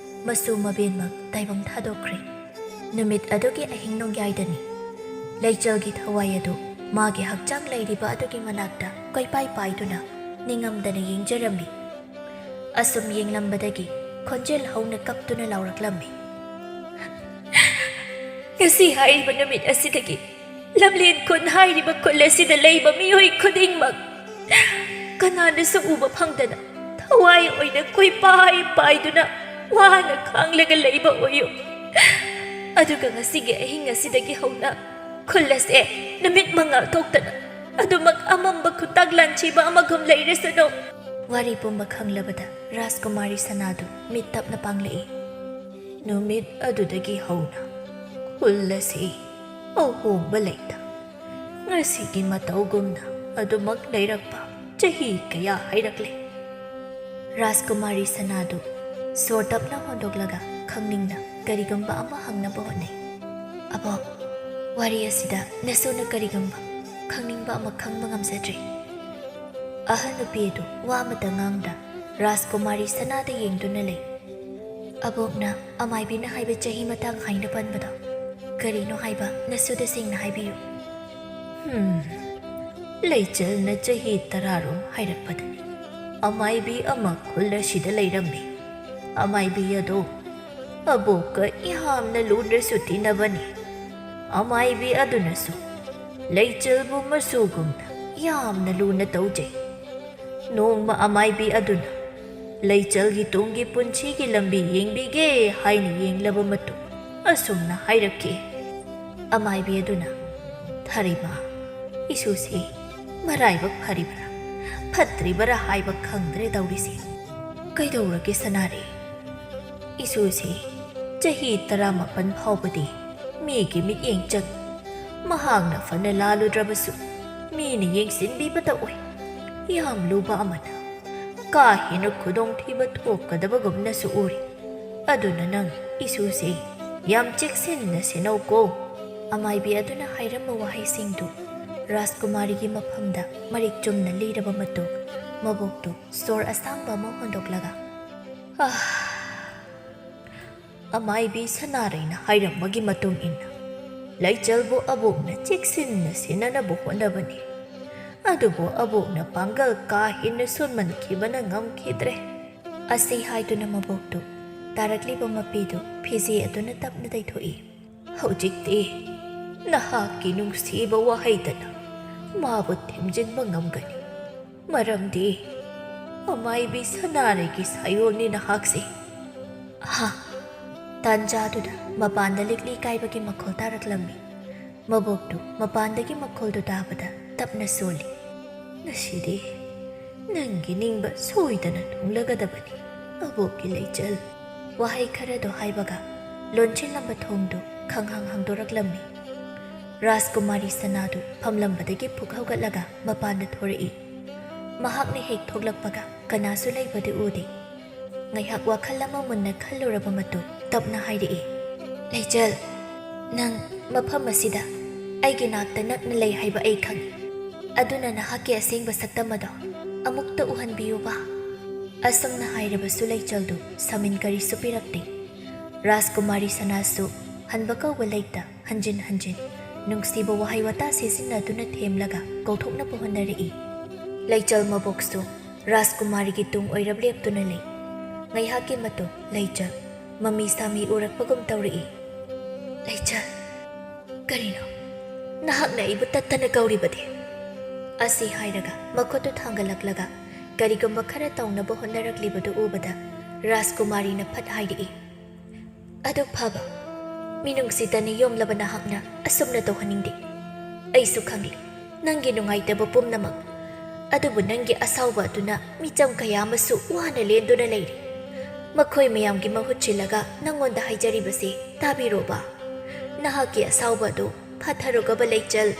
ꯃꯁꯨ ꯃꯕꯦꯟꯃꯛ ꯇꯥꯏꯕꯪ ꯊꯥꯗꯣꯛꯈ꯭ꯔꯦ꯫ ꯅꯨꯃꯤꯠ ꯑꯗꯨꯒꯤ ꯑꯍꯤꯡ ꯅꯣꯡꯌꯥꯏꯗꯅꯤ꯫ ꯂꯩꯆꯜꯒꯤ ꯊꯋꯥꯏ ꯑꯗꯨ ꯃꯥꯒꯤ ꯍꯛꯆꯥꯡ ꯂꯩꯔꯤꯕ ꯑꯗꯨꯒꯤ ꯃꯅꯥꯛꯇ ꯀꯣꯏꯄꯥꯏ ꯄꯥꯏꯗꯨꯅ ꯅꯤꯡꯉꯝꯗꯅ ꯌꯦꯡꯖꯔꯝꯃꯤ꯫ ꯑꯁꯨꯝ ꯌꯦꯡꯂꯝꯕꯗꯒꯤ ꯈꯣꯟꯖꯦꯜ ꯍꯧꯅ ꯀꯞꯇꯨꯅ ꯂꯥꯎꯔꯛꯂꯝꯃꯤ꯫ "ꯉꯁꯤ ꯍꯥꯏꯔꯤꯕ ꯅꯨꯃꯤꯠ ꯑꯁꯤꯗꯒꯤ ꯂꯝꯂꯦꯟ ꯈꯨꯟ ꯍꯥꯏꯔꯤꯕ ꯈꯨꯜ ꯑꯁꯤꯗ ꯂꯩꯕ ꯃꯤꯑꯣꯏ ꯈꯨꯗꯤꯡꯃꯛ ꯀꯅꯥꯅꯁꯨ ꯎꯕ ꯐꯪꯗꯅ ꯊꯋꯥꯏ ꯑꯣꯏꯅ ꯀꯣꯏꯄꯥꯏ ꯄꯥꯏꯗꯨꯅ ꯋꯥꯅ ꯈꯥꯡꯂꯒ ꯂꯩꯕ ꯑꯣꯏꯌꯨ꯫ ꯑꯗꯨꯒ ꯉꯁꯤꯒꯤ ꯑꯍꯤꯡ ꯑꯁꯤꯗꯒꯤ ꯍꯧꯅ ꯈꯨꯜ ꯑꯁꯦ ꯅꯨꯃꯤꯠ ꯃꯉꯥꯜ ꯊꯣꯛꯇꯅ ꯑꯗꯨꯃꯛ ꯑꯃꯝꯕ ꯈꯨꯇꯥꯛ ꯂꯥꯟꯊꯤꯕ ꯑꯃꯒꯨꯝ ꯂꯩꯔꯁꯅꯨ꯫" ꯋꯥꯔꯤ ꯄꯨꯝꯕ ꯈꯪꯂꯕꯗ ꯔꯥꯖꯀꯨꯃꯥꯔꯤ ꯁꯅꯥꯗꯨ ꯃꯤꯠ ꯇꯞꯅ ꯄꯥꯡꯂꯛꯏ꯫ ꯅꯨꯃꯤꯠ ꯑꯗꯨꯗꯒꯤ ꯍꯧꯅ ꯈꯨꯜ ꯑꯁꯤ ꯑꯍꯣꯡꯕ ꯂꯩꯇ ꯉꯁꯤꯒꯤ ꯃꯇꯧꯒꯨꯝꯅ ꯑꯗꯨꯃꯛ ꯂꯩꯔꯛꯄ ꯆꯍꯤ ꯀꯌꯥ ꯍꯥꯏꯔꯛꯂꯦ꯫ ꯔꯥꯖꯀꯨꯃꯥꯔꯤ ꯁꯅꯥꯗꯨ ꯁꯣꯔ ꯇꯞꯅ ꯍꯣꯟꯗꯣꯛꯂꯒ ꯈꯪꯅꯤꯡꯅ ꯀꯔꯤꯒꯨꯝꯕ ꯑꯃ ꯍꯪꯅꯕ ꯍꯣꯠꯅꯩ꯫ "ꯑꯕꯣ, ꯋꯥꯔꯤ ꯑꯁꯤꯗ ꯅꯁꯨꯅ ꯀꯔꯤꯒꯨꯝꯕ ꯈꯪꯅꯤꯡꯕ ꯑꯃ ꯈꯪꯕ ꯉꯝꯖꯗ꯭ꯔꯤ꯫" ꯑꯍꯜ ꯅꯨꯄꯤ ꯑꯗꯨ ꯋꯥ ꯑꯃꯇ ꯉꯥꯡꯗ ꯔꯥꯖꯀꯨꯃꯥꯔꯤ ꯁꯅꯥꯗ ꯌꯦꯡꯗꯨꯅ ꯂꯩ꯫ "ꯑꯕꯣꯛꯅ ꯑꯃꯥꯏꯕꯤꯅ ꯍꯥꯏꯕ ꯆꯍꯤ ꯃꯇꯥꯡ ꯍꯥꯏꯅ ꯄꯟꯕꯗꯣ ꯀꯔꯤꯅꯣ ꯍꯥꯏꯕ ꯅꯁꯨꯗ ꯁꯦꯡꯅ ꯍꯥꯏꯕꯤꯌꯨ꯫" "ꯍꯝ, ꯂꯩꯆꯜꯅ ꯆꯍꯤ ꯇꯔꯥꯔꯣꯝ ꯍꯥꯏꯔꯛꯄꯗꯅꯤ ꯑꯃꯥꯏꯕꯤ ꯑꯃ ꯈꯨꯜ ꯑꯁꯤꯗ ꯂꯩꯔꯝꯃꯤ꯫ ꯑꯃꯥꯏꯕꯤ ꯑꯗꯣ ꯑꯕꯣꯛꯀ ꯌꯥꯝꯅ ꯂꯨꯅꯁꯨ ꯇꯤꯟꯅꯕꯅꯤ꯫ ꯑꯃꯥꯏꯕꯤ ꯑꯗꯨꯅꯁꯨ ꯂꯩꯆꯜꯕꯨ ꯃꯁꯨꯒꯨꯝꯅ ꯌꯥꯝꯅ ꯂꯨꯅ ꯇꯧꯖꯩ꯫ ꯅꯣꯡꯃ ꯑꯃꯥꯏꯕꯤ ꯑꯗꯨꯅ ꯂꯩꯆꯜꯒꯤ ꯇꯨꯡꯒꯤ ꯄꯨꯟꯁꯤꯒꯤ ꯂꯝꯕꯤ ꯌꯦꯡꯕꯤꯒꯦ ꯍꯥꯏꯅ ꯌꯦꯡꯂꯕ ꯃꯇꯨꯡ ꯑꯁꯨꯝꯅ ꯍꯥꯏꯔꯛꯈꯤ꯫" ꯑꯃꯥꯏꯕꯤ ꯑꯗꯨꯅ, "ꯊꯥꯔꯤꯃ, ꯏꯁꯨꯁꯤ ꯃꯔꯥꯏꯕꯛ ꯐꯔꯤꯕ꯭ꯔꯥ ꯐꯠꯇ꯭ꯔꯤꯕ꯭ꯔꯥ ꯍꯥꯏꯕ ꯈꯪꯗ꯭ꯔꯦ ꯇꯧꯔꯤꯁꯤ꯫ ꯀꯩꯗꯧꯔꯒꯦ ꯁꯅꯥꯔꯩ?" "ꯏꯁꯨꯁꯤ ꯆꯍꯤ ꯇꯔꯥꯃꯥꯄꯟ ꯐꯥꯎꯕꯗꯤ ꯃꯤꯒꯤ ꯃꯤꯠꯌꯦꯡ ꯆꯪ꯫ ꯃꯍꯥꯛꯅ ꯐꯅ ꯂꯥꯜꯂꯨꯗ꯭ꯔꯕꯁꯨ ꯃꯤꯅ ꯌꯦꯡꯁꯤꯟꯕꯤꯕꯇ ꯑꯣꯏ꯫ ꯌꯥꯝ ꯂꯨꯕ ꯑꯃꯅ ꯀꯥ ꯍꯦꯟꯅ ꯈꯨꯗꯣꯡꯊꯤꯕ ꯊꯣꯛꯀꯗꯕꯒꯨꯝꯅꯁꯨ ꯎꯔꯤ꯫ ꯑꯗꯨꯅ ꯅꯪ ꯏꯁꯨꯁꯦ ꯌꯥꯝ ꯆꯦꯛꯁꯤꯟꯅ ꯁꯦꯟꯅꯧꯀꯣ꯫" ꯑꯃꯥꯏꯕꯤ ꯑꯗꯨꯅ ꯍꯥꯏꯔꯝꯕ ꯋꯥꯍꯩꯁꯤꯡꯗꯨ ꯔꯥꯖꯀꯨꯃꯥꯔꯤꯒꯤ ꯃꯐꯝꯗ ꯃꯔꯤꯛ ꯆꯨꯝꯅ ꯂꯤꯔꯕ ꯃꯇꯨꯡ ꯃꯕꯣꯛꯇꯨ ꯁꯣꯔ ꯑꯁꯥꯡꯕ ꯑꯃ ꯍꯣꯟꯗꯣꯛꯂꯒ, "ꯑꯥ, ꯑꯃꯥꯏꯕꯤ ꯁꯅꯥꯔꯩꯅ ꯍꯥꯏꯔꯝꯕꯒꯤ ꯃꯇꯨꯡ ꯏꯟꯅ ꯂꯩꯆꯜꯕꯨ ꯑꯕꯣꯛꯅ ꯆꯦꯛꯁꯤꯟꯅ ꯁꯦꯟꯅꯅꯕ ꯍꯣꯠꯅꯕꯅꯤ꯫ ꯑꯗꯨꯕꯨ ꯑꯕꯣꯛꯅ ꯄꯥꯡꯒꯜ ꯀꯥ ꯍꯦꯟꯅ ꯁꯣꯟꯃꯟꯈꯤꯕꯅ ꯉꯝꯈꯤꯗ꯭ꯔꯦ꯫" ꯑꯁꯤ ꯍꯥꯏꯗꯨꯅ ꯃꯕꯣꯛꯇꯨ ꯇꯥꯔꯛꯂꯤꯕ ꯃꯄꯤꯗꯨ ꯐꯤꯖꯦ ꯑꯗꯨꯅ ꯇꯞꯅ ꯇꯩꯊꯣꯛꯏ꯫ "ꯍꯧꯖꯤꯛꯇꯤ ꯅꯍꯥꯛꯀꯤ ꯅꯨꯡꯁꯤꯕ ꯋꯥꯍꯩꯗꯅ ꯃꯥꯕꯨ ꯊꯦꯝꯖꯤꯟꯕ ꯉꯝꯒꯅꯤ, ꯃꯔꯝꯗꯤ ꯑꯃꯥꯏꯕꯤ ꯁꯅꯥꯔꯩꯒꯤ ꯁꯥꯌꯣꯜꯅꯤ ꯅꯍꯥꯛꯁꯦ꯫" ꯍꯥ! ꯇꯥꯟꯖꯥꯗꯨꯗ ꯃꯄꯥꯟꯗ ꯂꯤꯛꯂꯤ ꯀꯥꯏꯕꯒꯤ ꯃꯈꯣꯜ ꯇꯥꯔꯛꯂꯝꯃꯤ꯫ ꯃꯕꯣꯛꯇꯨ ꯃꯄꯥꯟꯗꯒꯤ ꯃꯈꯣꯜꯗꯨ ꯇꯥꯕꯗ ꯇꯞꯅ ꯁꯣꯜꯂꯤ꯫ "ꯉꯁꯤꯗꯤ ꯅꯪꯒꯤ ꯅꯤꯡꯕ ꯁꯣꯏꯗꯅ ꯊꯨꯡꯂꯒꯗꯕꯅꯤ, ꯑꯕꯣꯛꯀꯤ ꯂꯩꯆꯜ꯫" ꯋꯥꯍꯩ ꯈꯔꯗꯨ ꯍꯥꯏꯕꯒ ꯂꯣꯟꯁꯤꯜꯂꯝꯕ ꯊꯣꯡꯗꯨ ꯈꯪꯍꯥꯡ ꯍꯥꯡꯗꯣꯔꯛꯂꯝꯃꯤ꯫ ꯔꯥꯖꯀꯨꯃꯥꯔꯤ ꯁꯅꯥꯗꯨ ꯐꯝꯂꯝꯕꯗꯒꯤ ꯐꯨꯛ ꯍꯧꯒꯠꯂꯒ ꯃꯄꯥꯟꯗ ꯊꯣꯔꯛꯏ꯫ ꯃꯍꯥꯛꯅ ꯍꯦꯛ ꯊꯣꯛꯂꯛꯄꯒ ꯀꯅꯥꯁꯨ ꯂꯩꯕꯗꯤ ꯎꯗꯦ꯫ ꯉꯥꯏꯍꯥꯛ ꯋꯥꯈꯜ ꯑꯃ ꯃꯨꯟꯅ ꯈꯜꯂꯨꯔꯕ ꯃꯇꯨꯡ ꯇꯞꯅ ꯍꯥꯏꯔꯛꯏ, "ꯂꯩꯆꯜ, ꯅꯪ ꯃꯐꯝ ꯑꯁꯤꯗ ꯑꯩꯒꯤ ꯅꯥꯛꯇ ꯅꯛꯅ ꯂꯩ ꯍꯥꯏꯕ ꯑꯩ ꯈꯪꯏ꯫ ꯑꯗꯨꯅ ꯅꯍꯥꯛꯀꯤ ꯑꯁꯦꯡꯕ ꯁꯛꯇꯝ ꯑꯗꯣ ꯑꯃꯨꯛꯇ ꯎꯍꯟꯕꯤꯌꯨꯕ꯫ ꯑꯁꯨꯝꯅ ꯍꯥꯏꯔꯕꯁꯨ ꯂꯩꯆꯜꯗꯨ ꯁꯃꯤꯟ ꯀꯔꯤꯁꯨ ꯄꯤꯔꯛꯇꯦ꯫ ꯔꯥꯖꯀꯨꯃꯥꯔꯤ ꯁꯅꯥꯁꯨ ꯍꯟꯕ ꯀꯧꯕ ꯂꯩꯇ ꯍꯟꯖꯤꯟ ꯍꯟꯖꯤꯟ ꯅꯨꯡꯁꯤꯕ ꯋꯥꯍꯩ ꯋꯥꯇꯥ ꯁꯤꯖꯤꯟꯅꯗꯨꯅ ꯊꯦꯝꯂꯒ ꯀꯧꯊꯣꯛꯅꯕ ꯍꯣꯠꯅꯔꯛꯏ꯫ ꯂꯩꯆꯜ ꯃꯕꯣꯛꯁꯨ ꯔꯥꯖꯀꯨꯃꯥꯔꯤꯒꯤ ꯇꯨꯡ ꯑꯣꯏꯔꯞ ꯂꯦꯞꯇꯨꯅ ꯂꯩ꯫ ꯉꯥꯏꯍꯥꯛꯀꯤ ꯃꯇꯨꯡ ꯂꯩꯆꯜ ꯃꯃꯤ ꯁꯥꯃꯤ ꯎꯔꯛꯄꯒꯨꯝ ꯇꯧꯔꯛꯏ꯫ "ꯂꯩꯆꯜ, ꯀꯔꯤꯅꯣ? ꯅꯍꯥꯛꯅ ꯑꯩꯕꯨ ꯇꯠꯇꯅ ꯀꯧꯔꯤꯕꯗꯤ?" ꯑꯁꯤ ꯍꯥꯏꯔꯒ ꯃꯈꯨꯠꯇꯨ ꯊꯥꯡꯒꯠꯂꯛꯂꯒ ꯀꯔꯤꯒꯨꯝꯕ ꯈꯔ ꯇꯧꯅꯕ ꯍꯣꯠꯅꯔꯛꯂꯤꯕꯗꯨ ꯎꯕꯗ ꯔꯥꯖꯀꯨꯃꯥꯔꯤꯅ ꯐꯠ ꯍꯥꯏꯔꯛꯏ, "ꯑꯗꯨꯛ ꯐꯕ, ꯃꯤꯅꯨꯡꯁꯤ ꯇꯅꯤ ꯌꯣꯝꯂꯕ ꯅꯍꯥꯛꯅ ꯑꯁꯨꯝꯅ ꯇꯧꯍꯟꯅꯤꯡꯗꯦ꯫ ꯑꯩꯁꯨ ꯈꯪꯂꯤ ꯅꯪꯒꯤ ꯅꯨꯡꯉꯥꯏꯇꯕ ꯄꯨꯝꯅꯃꯛ, ꯑꯗꯨꯕꯨ ꯅꯪꯒꯤ ꯑꯁꯥꯎꯕ ꯑꯗꯨꯅ ꯃꯤꯆꯝ ꯀꯌꯥ ꯑꯃꯁꯨ ꯋꯥꯅ ꯂꯦꯟꯗꯨꯅ ꯂꯩꯔꯤ꯫ ꯃꯈꯣꯏ ꯃꯌꯥꯝꯒꯤ ꯃꯍꯨꯠ ꯁꯤꯜꯂꯒ ꯅꯪꯉꯣꯟꯗ ꯍꯥꯏꯖꯔꯤꯕꯁꯤ ꯇꯥꯕꯤꯔꯣꯕ꯫ ꯅꯍꯥꯛꯀꯤ ꯑꯁꯥꯎꯕ ꯑꯗꯨ ꯐꯥꯊꯔꯨꯒꯕ ꯂꯩꯆꯜ꯫"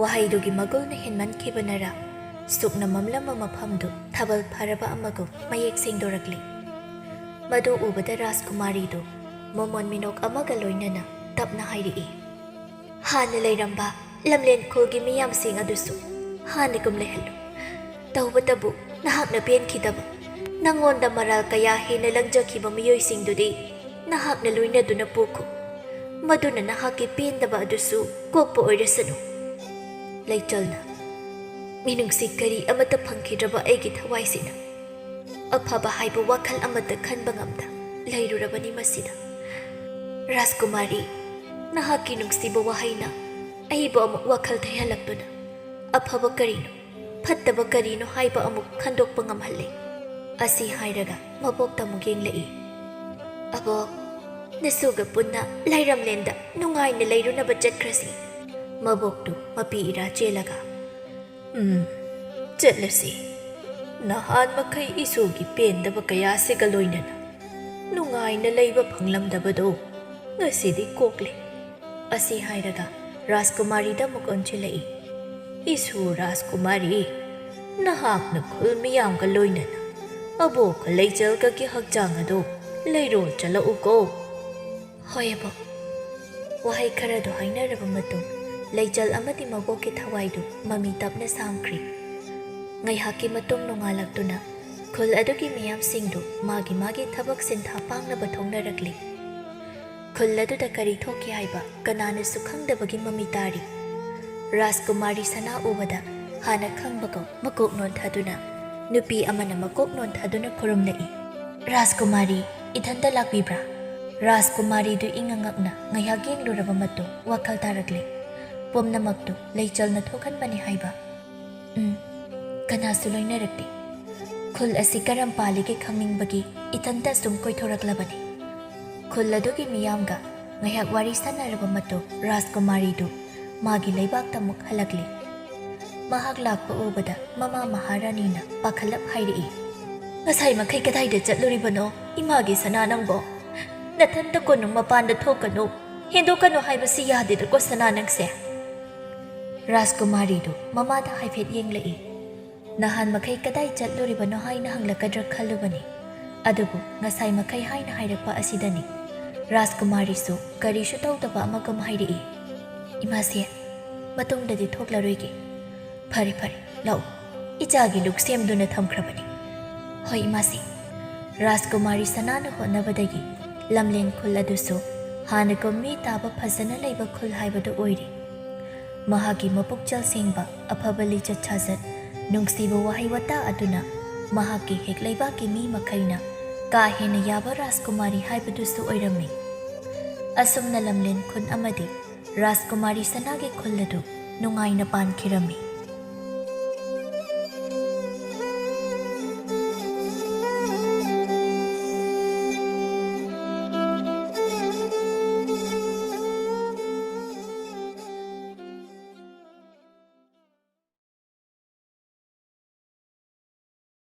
ꯋꯥꯍꯩꯗꯨꯒꯤ ꯃꯒꯨꯜꯅ ꯍꯦꯟꯃꯟꯈꯤꯕꯅꯔ ꯁꯨꯛꯅ ꯃꯝꯂꯝꯕ ꯃꯐꯝꯗꯨ ꯊꯥꯕꯜ ꯐꯔꯕ ꯑꯃꯒꯨꯝ ꯃꯌꯦꯛ ꯁꯦꯡꯗꯣꯔꯛꯂꯤ꯫ ꯃꯗꯨ ꯎꯕꯗ ꯔꯥꯖꯀꯨꯃꯥꯔꯤꯗꯨ ꯃꯣꯃꯣꯟ ꯃꯤꯅꯣꯛ ꯑꯃꯒ ꯂꯣꯏꯅꯅ ꯇꯞꯅ ꯍꯥꯏꯔꯛꯏ, "ꯍꯥꯟꯅ ꯂꯩꯔꯝꯕ ꯂꯝꯂꯦꯟ ꯈꯨꯜꯒꯤ ꯃꯤꯌꯥꯝꯁꯤꯡ ꯑꯗꯨꯁꯨ ꯍꯥꯟꯅꯒꯨꯝ ꯂꯩꯍꯜꯂꯨ꯫ ꯇꯧꯕꯇꯕꯨ ꯅꯍꯥꯛꯅ ꯄꯦꯟꯈꯤꯗꯕ, ꯅꯪꯉꯣꯟꯗ ꯃꯔꯥꯜ ꯀꯌꯥ ꯍꯦꯟꯅ ꯂꯪꯖꯈꯤꯕ ꯃꯤꯑꯣꯏꯁꯤꯡꯗꯨꯗꯤ ꯅꯍꯥꯛꯅ ꯂꯣꯏꯅꯗꯨꯅ ꯄꯨꯈꯣ꯫ ꯃꯗꯨꯅ ꯅꯍꯥꯛꯀꯤ ꯄꯦꯟꯗꯕ ꯑꯗꯨꯁꯨ ꯀꯣꯛꯄ ꯑꯣꯏꯔꯁꯅꯨ꯫" ꯂꯩꯆꯜꯅ, "ꯃꯤꯅꯨꯡꯁꯤ ꯀꯔꯤ ꯑꯃꯠꯇ ꯐꯪꯈꯤꯗ꯭ꯔꯕ ꯑꯩꯒꯤ ꯊꯋꯥꯏꯁꯤꯅ ꯑꯐꯕ ꯍꯥꯏꯕ ꯋꯥꯈꯜ ꯑꯃꯠꯇ ꯈꯟꯕ ꯉꯝꯗ ꯂꯩꯔꯨꯔꯕꯅꯤ ꯃꯁꯤꯗ꯫ ꯔꯥꯖꯀꯨꯃꯥꯔꯤ, ꯅꯍꯥꯛꯀꯤ ꯅꯨꯡꯁꯤꯕ ꯋꯥꯍꯩꯅ ꯑꯩꯕꯨ ꯑꯃꯨꯛ ꯋꯥꯈꯜ ꯊꯩꯍꯜꯂꯛꯇꯨꯅ ꯑꯐꯕ ꯀꯔꯤꯅꯣ, ꯐꯠꯇꯕ ꯀꯔꯤꯅꯣ ꯍꯥꯏꯕ ꯑꯃꯨꯛ ꯈꯟꯗꯣꯛꯄ ꯉꯝꯍꯜꯂꯦ꯫" ꯑꯁꯤ ꯍꯥꯏꯔꯒ ꯃꯕꯣꯛꯇ ꯑꯃꯨꯛ ꯌꯦꯡꯂꯛꯏ꯫ "ꯑꯕꯣꯛ, ꯅꯁꯨꯒ ꯄꯨꯟꯅ ꯂꯥꯏꯔꯝꯂꯦꯟꯗ ꯅꯨꯡꯉꯥꯏꯅ ꯂꯩꯔꯨꯅꯕ ꯆꯠꯈ꯭ꯔꯁꯤ꯫" ꯃꯕꯣꯛꯇꯨ ꯃꯄꯤ ꯏꯔꯥ ꯆꯦꯜꯂꯒ, "ꯎꯝ, ꯆꯠꯂꯁꯤ꯫ ꯅꯍꯥꯟ ꯃꯈꯩ ꯏꯁꯨꯒꯤ ꯄꯦꯟꯗꯕ ꯀꯌꯥꯁꯤꯒ ꯂꯣꯏꯅꯅ ꯅꯨꯡꯉꯥꯏꯅ ꯂꯩꯕ ꯐꯪꯂꯝꯗꯕꯗꯣ ꯉꯁꯤꯗꯤ ꯀꯣꯛꯂꯦ꯫" ꯑꯁꯤ ꯍꯥꯏꯔꯒ ꯔꯥꯖꯀꯨꯃꯥꯔꯤꯗ ꯑꯃꯨꯛ ꯑꯣꯟꯁꯤꯜꯂꯛꯏ꯫ "ꯏꯁꯨ ꯔꯥꯖꯀꯨꯃꯥꯔꯤ, ꯅꯍꯥꯛꯅ ꯈꯨꯜ ꯃꯤꯌꯥꯝꯒ ꯂꯣꯏꯅꯅ ꯑꯕꯣꯛꯀ ꯂꯩꯆꯜꯒꯒꯤ ꯍꯛꯆꯥꯡ ꯑꯗꯨ ꯂꯩꯔꯣꯜ ꯆꯠꯂꯛꯎꯀꯣ꯫" "ꯍꯣꯏ ꯑꯕꯣꯛ꯫" ꯋꯥꯍꯩ ꯈꯔꯗꯨ ꯍꯥꯏꯅꯔꯕ ꯃꯇꯨꯡ ꯂꯩꯆꯜ ꯑꯃꯗꯤ ꯃꯕꯣꯛꯀꯤ ꯊꯋꯥꯏꯗꯨ ꯃꯃꯤ ꯇꯞꯅ ꯁꯥꯝꯈ꯭ꯔꯤ꯫ ꯉꯥꯏꯍꯥꯛꯀꯤ ꯃꯇꯨꯡ ꯅꯣꯡꯉꯥꯜꯂꯛꯇꯨꯅ ꯈꯨꯜ ꯑꯗꯨꯒꯤ ꯃꯤꯌꯥꯝꯁꯤꯡꯗꯨ ꯃꯥꯒꯤ ꯃꯥꯒꯤ ꯊꯕꯛ ꯁꯤꯟꯊꯥ ꯄꯥꯡꯅꯕ ꯊꯣꯛꯅꯔꯛꯂꯤ꯫ ꯈꯨꯜ ꯑꯗꯨꯗ ꯀꯔꯤ ꯊꯣꯛꯈꯤ ꯍꯥꯏꯕ ꯀꯅꯥꯅꯁꯨ ꯈꯪꯗꯕꯒꯤ ꯃꯃꯤ ꯇꯥꯔꯤ꯫ ꯔꯥꯖꯀꯨꯃꯥꯔꯤ ꯁꯅꯥ ꯎꯕꯗ ꯍꯥꯟꯅ ꯈꯪꯕꯒꯨꯝ ꯃꯀꯣꯛ ꯅꯣꯟꯊꯗꯨꯅ ꯅꯨꯄꯤ ꯑꯃꯅ ꯃꯀꯣꯛ ꯅꯣꯟꯊꯗꯨꯅ ꯈꯨꯔꯨꯝꯂꯛꯏ꯫ "ꯔꯥꯖꯀꯨꯃꯥꯔꯤ, ꯏꯊꯟꯇ ꯂꯥꯛꯄꯤꯕ꯭ꯔꯥ?" ꯔꯥꯖꯀꯨꯃꯥꯔꯤꯗꯨ ꯏꯉꯛ ꯉꯛꯅ ꯉꯥꯏꯍꯥꯛ ꯌꯦꯡꯂꯨꯔꯕ ꯃꯇꯨꯡ ꯋꯥꯈꯜ ꯇꯥꯔꯛꯂꯦ꯫ ꯄꯨꯝꯅꯃꯛꯇꯨ ꯂꯩꯆꯜꯅ ꯊꯣꯛꯍꯟꯕꯅꯤ ꯍꯥꯏꯕ꯫ "ꯎꯝ, ꯀꯅꯥꯁꯨ ꯂꯣꯏꯅꯔꯛꯇꯦ꯫ ꯈꯨꯜ ꯑꯁꯤ ꯀꯔꯝ ꯄꯥꯜꯂꯤꯒꯦ ꯈꯪꯅꯤꯡꯕꯒꯤ ꯏꯊꯟꯇ ꯁꯨꯝ ꯀꯣꯏꯊꯣꯔꯛꯂꯕꯅꯤ꯫" ꯈꯨꯜ ꯑꯗꯨꯒꯤ ꯃꯤꯌꯥꯝꯒ ꯉꯥꯏꯍꯥꯛ ꯋꯥꯔꯤ ꯁꯥꯟꯅꯔꯕ ꯃꯇꯨꯡ ꯔꯥꯖꯀꯨꯃꯥꯔꯤꯗꯨ ꯃꯥꯒꯤ ꯂꯩꯕꯥꯛꯇ ꯑꯃꯨꯛ ꯍꯜꯂꯛꯂꯤ꯫ ꯃꯍꯥꯛ ꯂꯥꯛꯄ ꯎꯕꯗ ꯃꯃꯥ ꯃꯍꯥꯔꯥꯅꯤꯅ ꯄꯥꯈꯠꯂꯞ ꯍꯥꯏꯔꯛꯏ, "ꯉꯁꯥꯏ ꯃꯈꯩ ꯀꯗꯥꯏꯗ ꯆꯠꯂꯨꯔꯤꯕꯅꯣ? ꯏꯃꯥꯒꯤ ꯁꯅꯥ ꯅꯪꯕꯣ, ꯅꯊꯟꯇ ꯀꯣꯅꯨꯡ ꯃꯄꯥꯟꯗ ꯊꯣꯛꯀꯅꯨ, ꯍꯦꯟꯗꯣꯛꯀꯅꯨ ꯍꯥꯏꯕꯁꯤ ꯌꯥꯗꯦꯗꯀꯣ ꯁꯅꯥ ꯅꯪꯁꯦ?" ꯔꯥꯖꯀꯨꯃꯥꯔꯤꯗꯨ ꯃꯃꯥꯗ ꯍꯥꯏꯐꯦꯠ ꯌꯦꯡꯂꯛꯏ꯫ ꯅꯍꯥꯟ ꯃꯈꯩ ꯀꯗꯥꯏ ꯆꯠꯂꯨꯔꯤꯕꯅꯣ ꯍꯥꯏꯅ ꯍꯪꯂꯛꯀꯗ꯭ꯔꯥ ꯈꯜꯂꯨꯕꯅꯤ, ꯑꯗꯨꯕꯨ ꯉꯁꯥꯏ ꯃꯈꯩ ꯍꯥꯏꯅ ꯍꯥꯏꯔꯛꯄ ꯑꯁꯤꯗꯅꯤ꯫ ꯔꯥꯖꯀꯨꯃꯥꯔꯤꯁꯨ ꯀꯔꯤꯁꯨ ꯇꯧꯗꯕ ꯑꯃꯒꯨꯝ ꯍꯥꯏꯔꯛꯏ, "ꯏꯃꯥꯁꯦ, ꯃꯇꯨꯡꯗꯗꯤ ꯊꯣꯛꯂꯔꯣꯏꯒꯦ꯫ ꯐꯔꯦ, ꯐꯔꯦ, ꯂꯥꯛꯎ, ꯏꯆꯥꯒꯤ ꯂꯨꯛ ꯁꯦꯝꯗꯨꯅ ꯊꯝꯈ꯭ꯔꯕꯅꯤ꯫" "ꯍꯣꯏ, ꯏꯃꯥꯁꯦ꯫" ꯔꯥꯖꯀꯨꯃꯥꯔꯤ ꯁꯅꯥꯅ ꯍꯣꯠꯅꯕꯗꯒꯤ ꯂꯝꯂꯦꯟ ꯈꯨꯜ ꯑꯗꯨꯁꯨ ꯍꯥꯟꯅꯒꯨꯝ ꯃꯤ ꯇꯥꯕ ꯐꯖꯅ ꯂꯩꯕ ꯈꯨꯜ ꯍꯥꯏꯕꯗꯨ ꯑꯣꯏꯔꯦ꯫ ꯃꯍꯥꯛꯀꯤ ꯃꯄꯨꯛꯆꯦꯜ ꯁꯦꯡꯕ, ꯑꯐꯕ ꯂꯤꯆꯠ ꯁꯥꯖꯠ, ꯅꯨꯡꯁꯤꯕ ꯋꯥꯍꯩ ꯋꯥꯇꯥ ꯑꯗꯨꯅ ꯃꯍꯥꯛꯀꯤ ꯍꯦꯛ ꯂꯩꯕꯥꯛꯀꯤ ꯃꯤ ꯃꯈꯩꯅ ꯀꯥ ꯍꯦꯟꯅ ꯌꯥꯕ ꯔꯥꯖꯀꯨꯃꯥꯔꯤ ꯍꯥꯏꯕꯗꯨꯁꯨ ꯑꯣꯏꯔꯝꯃꯤ꯫ ꯑꯁꯨꯝꯅ ꯂꯝꯂꯦꯟ ꯈꯨꯟ ꯑꯃꯗꯤ ꯔꯥꯖꯀꯨꯃꯥꯔꯤ ꯁꯅꯥꯒꯤ ꯈꯨꯜ ꯑꯗꯨ ꯅꯨꯡꯉꯥꯏꯅ ꯄꯥꯟꯈꯤꯔꯝꯃꯤ꯫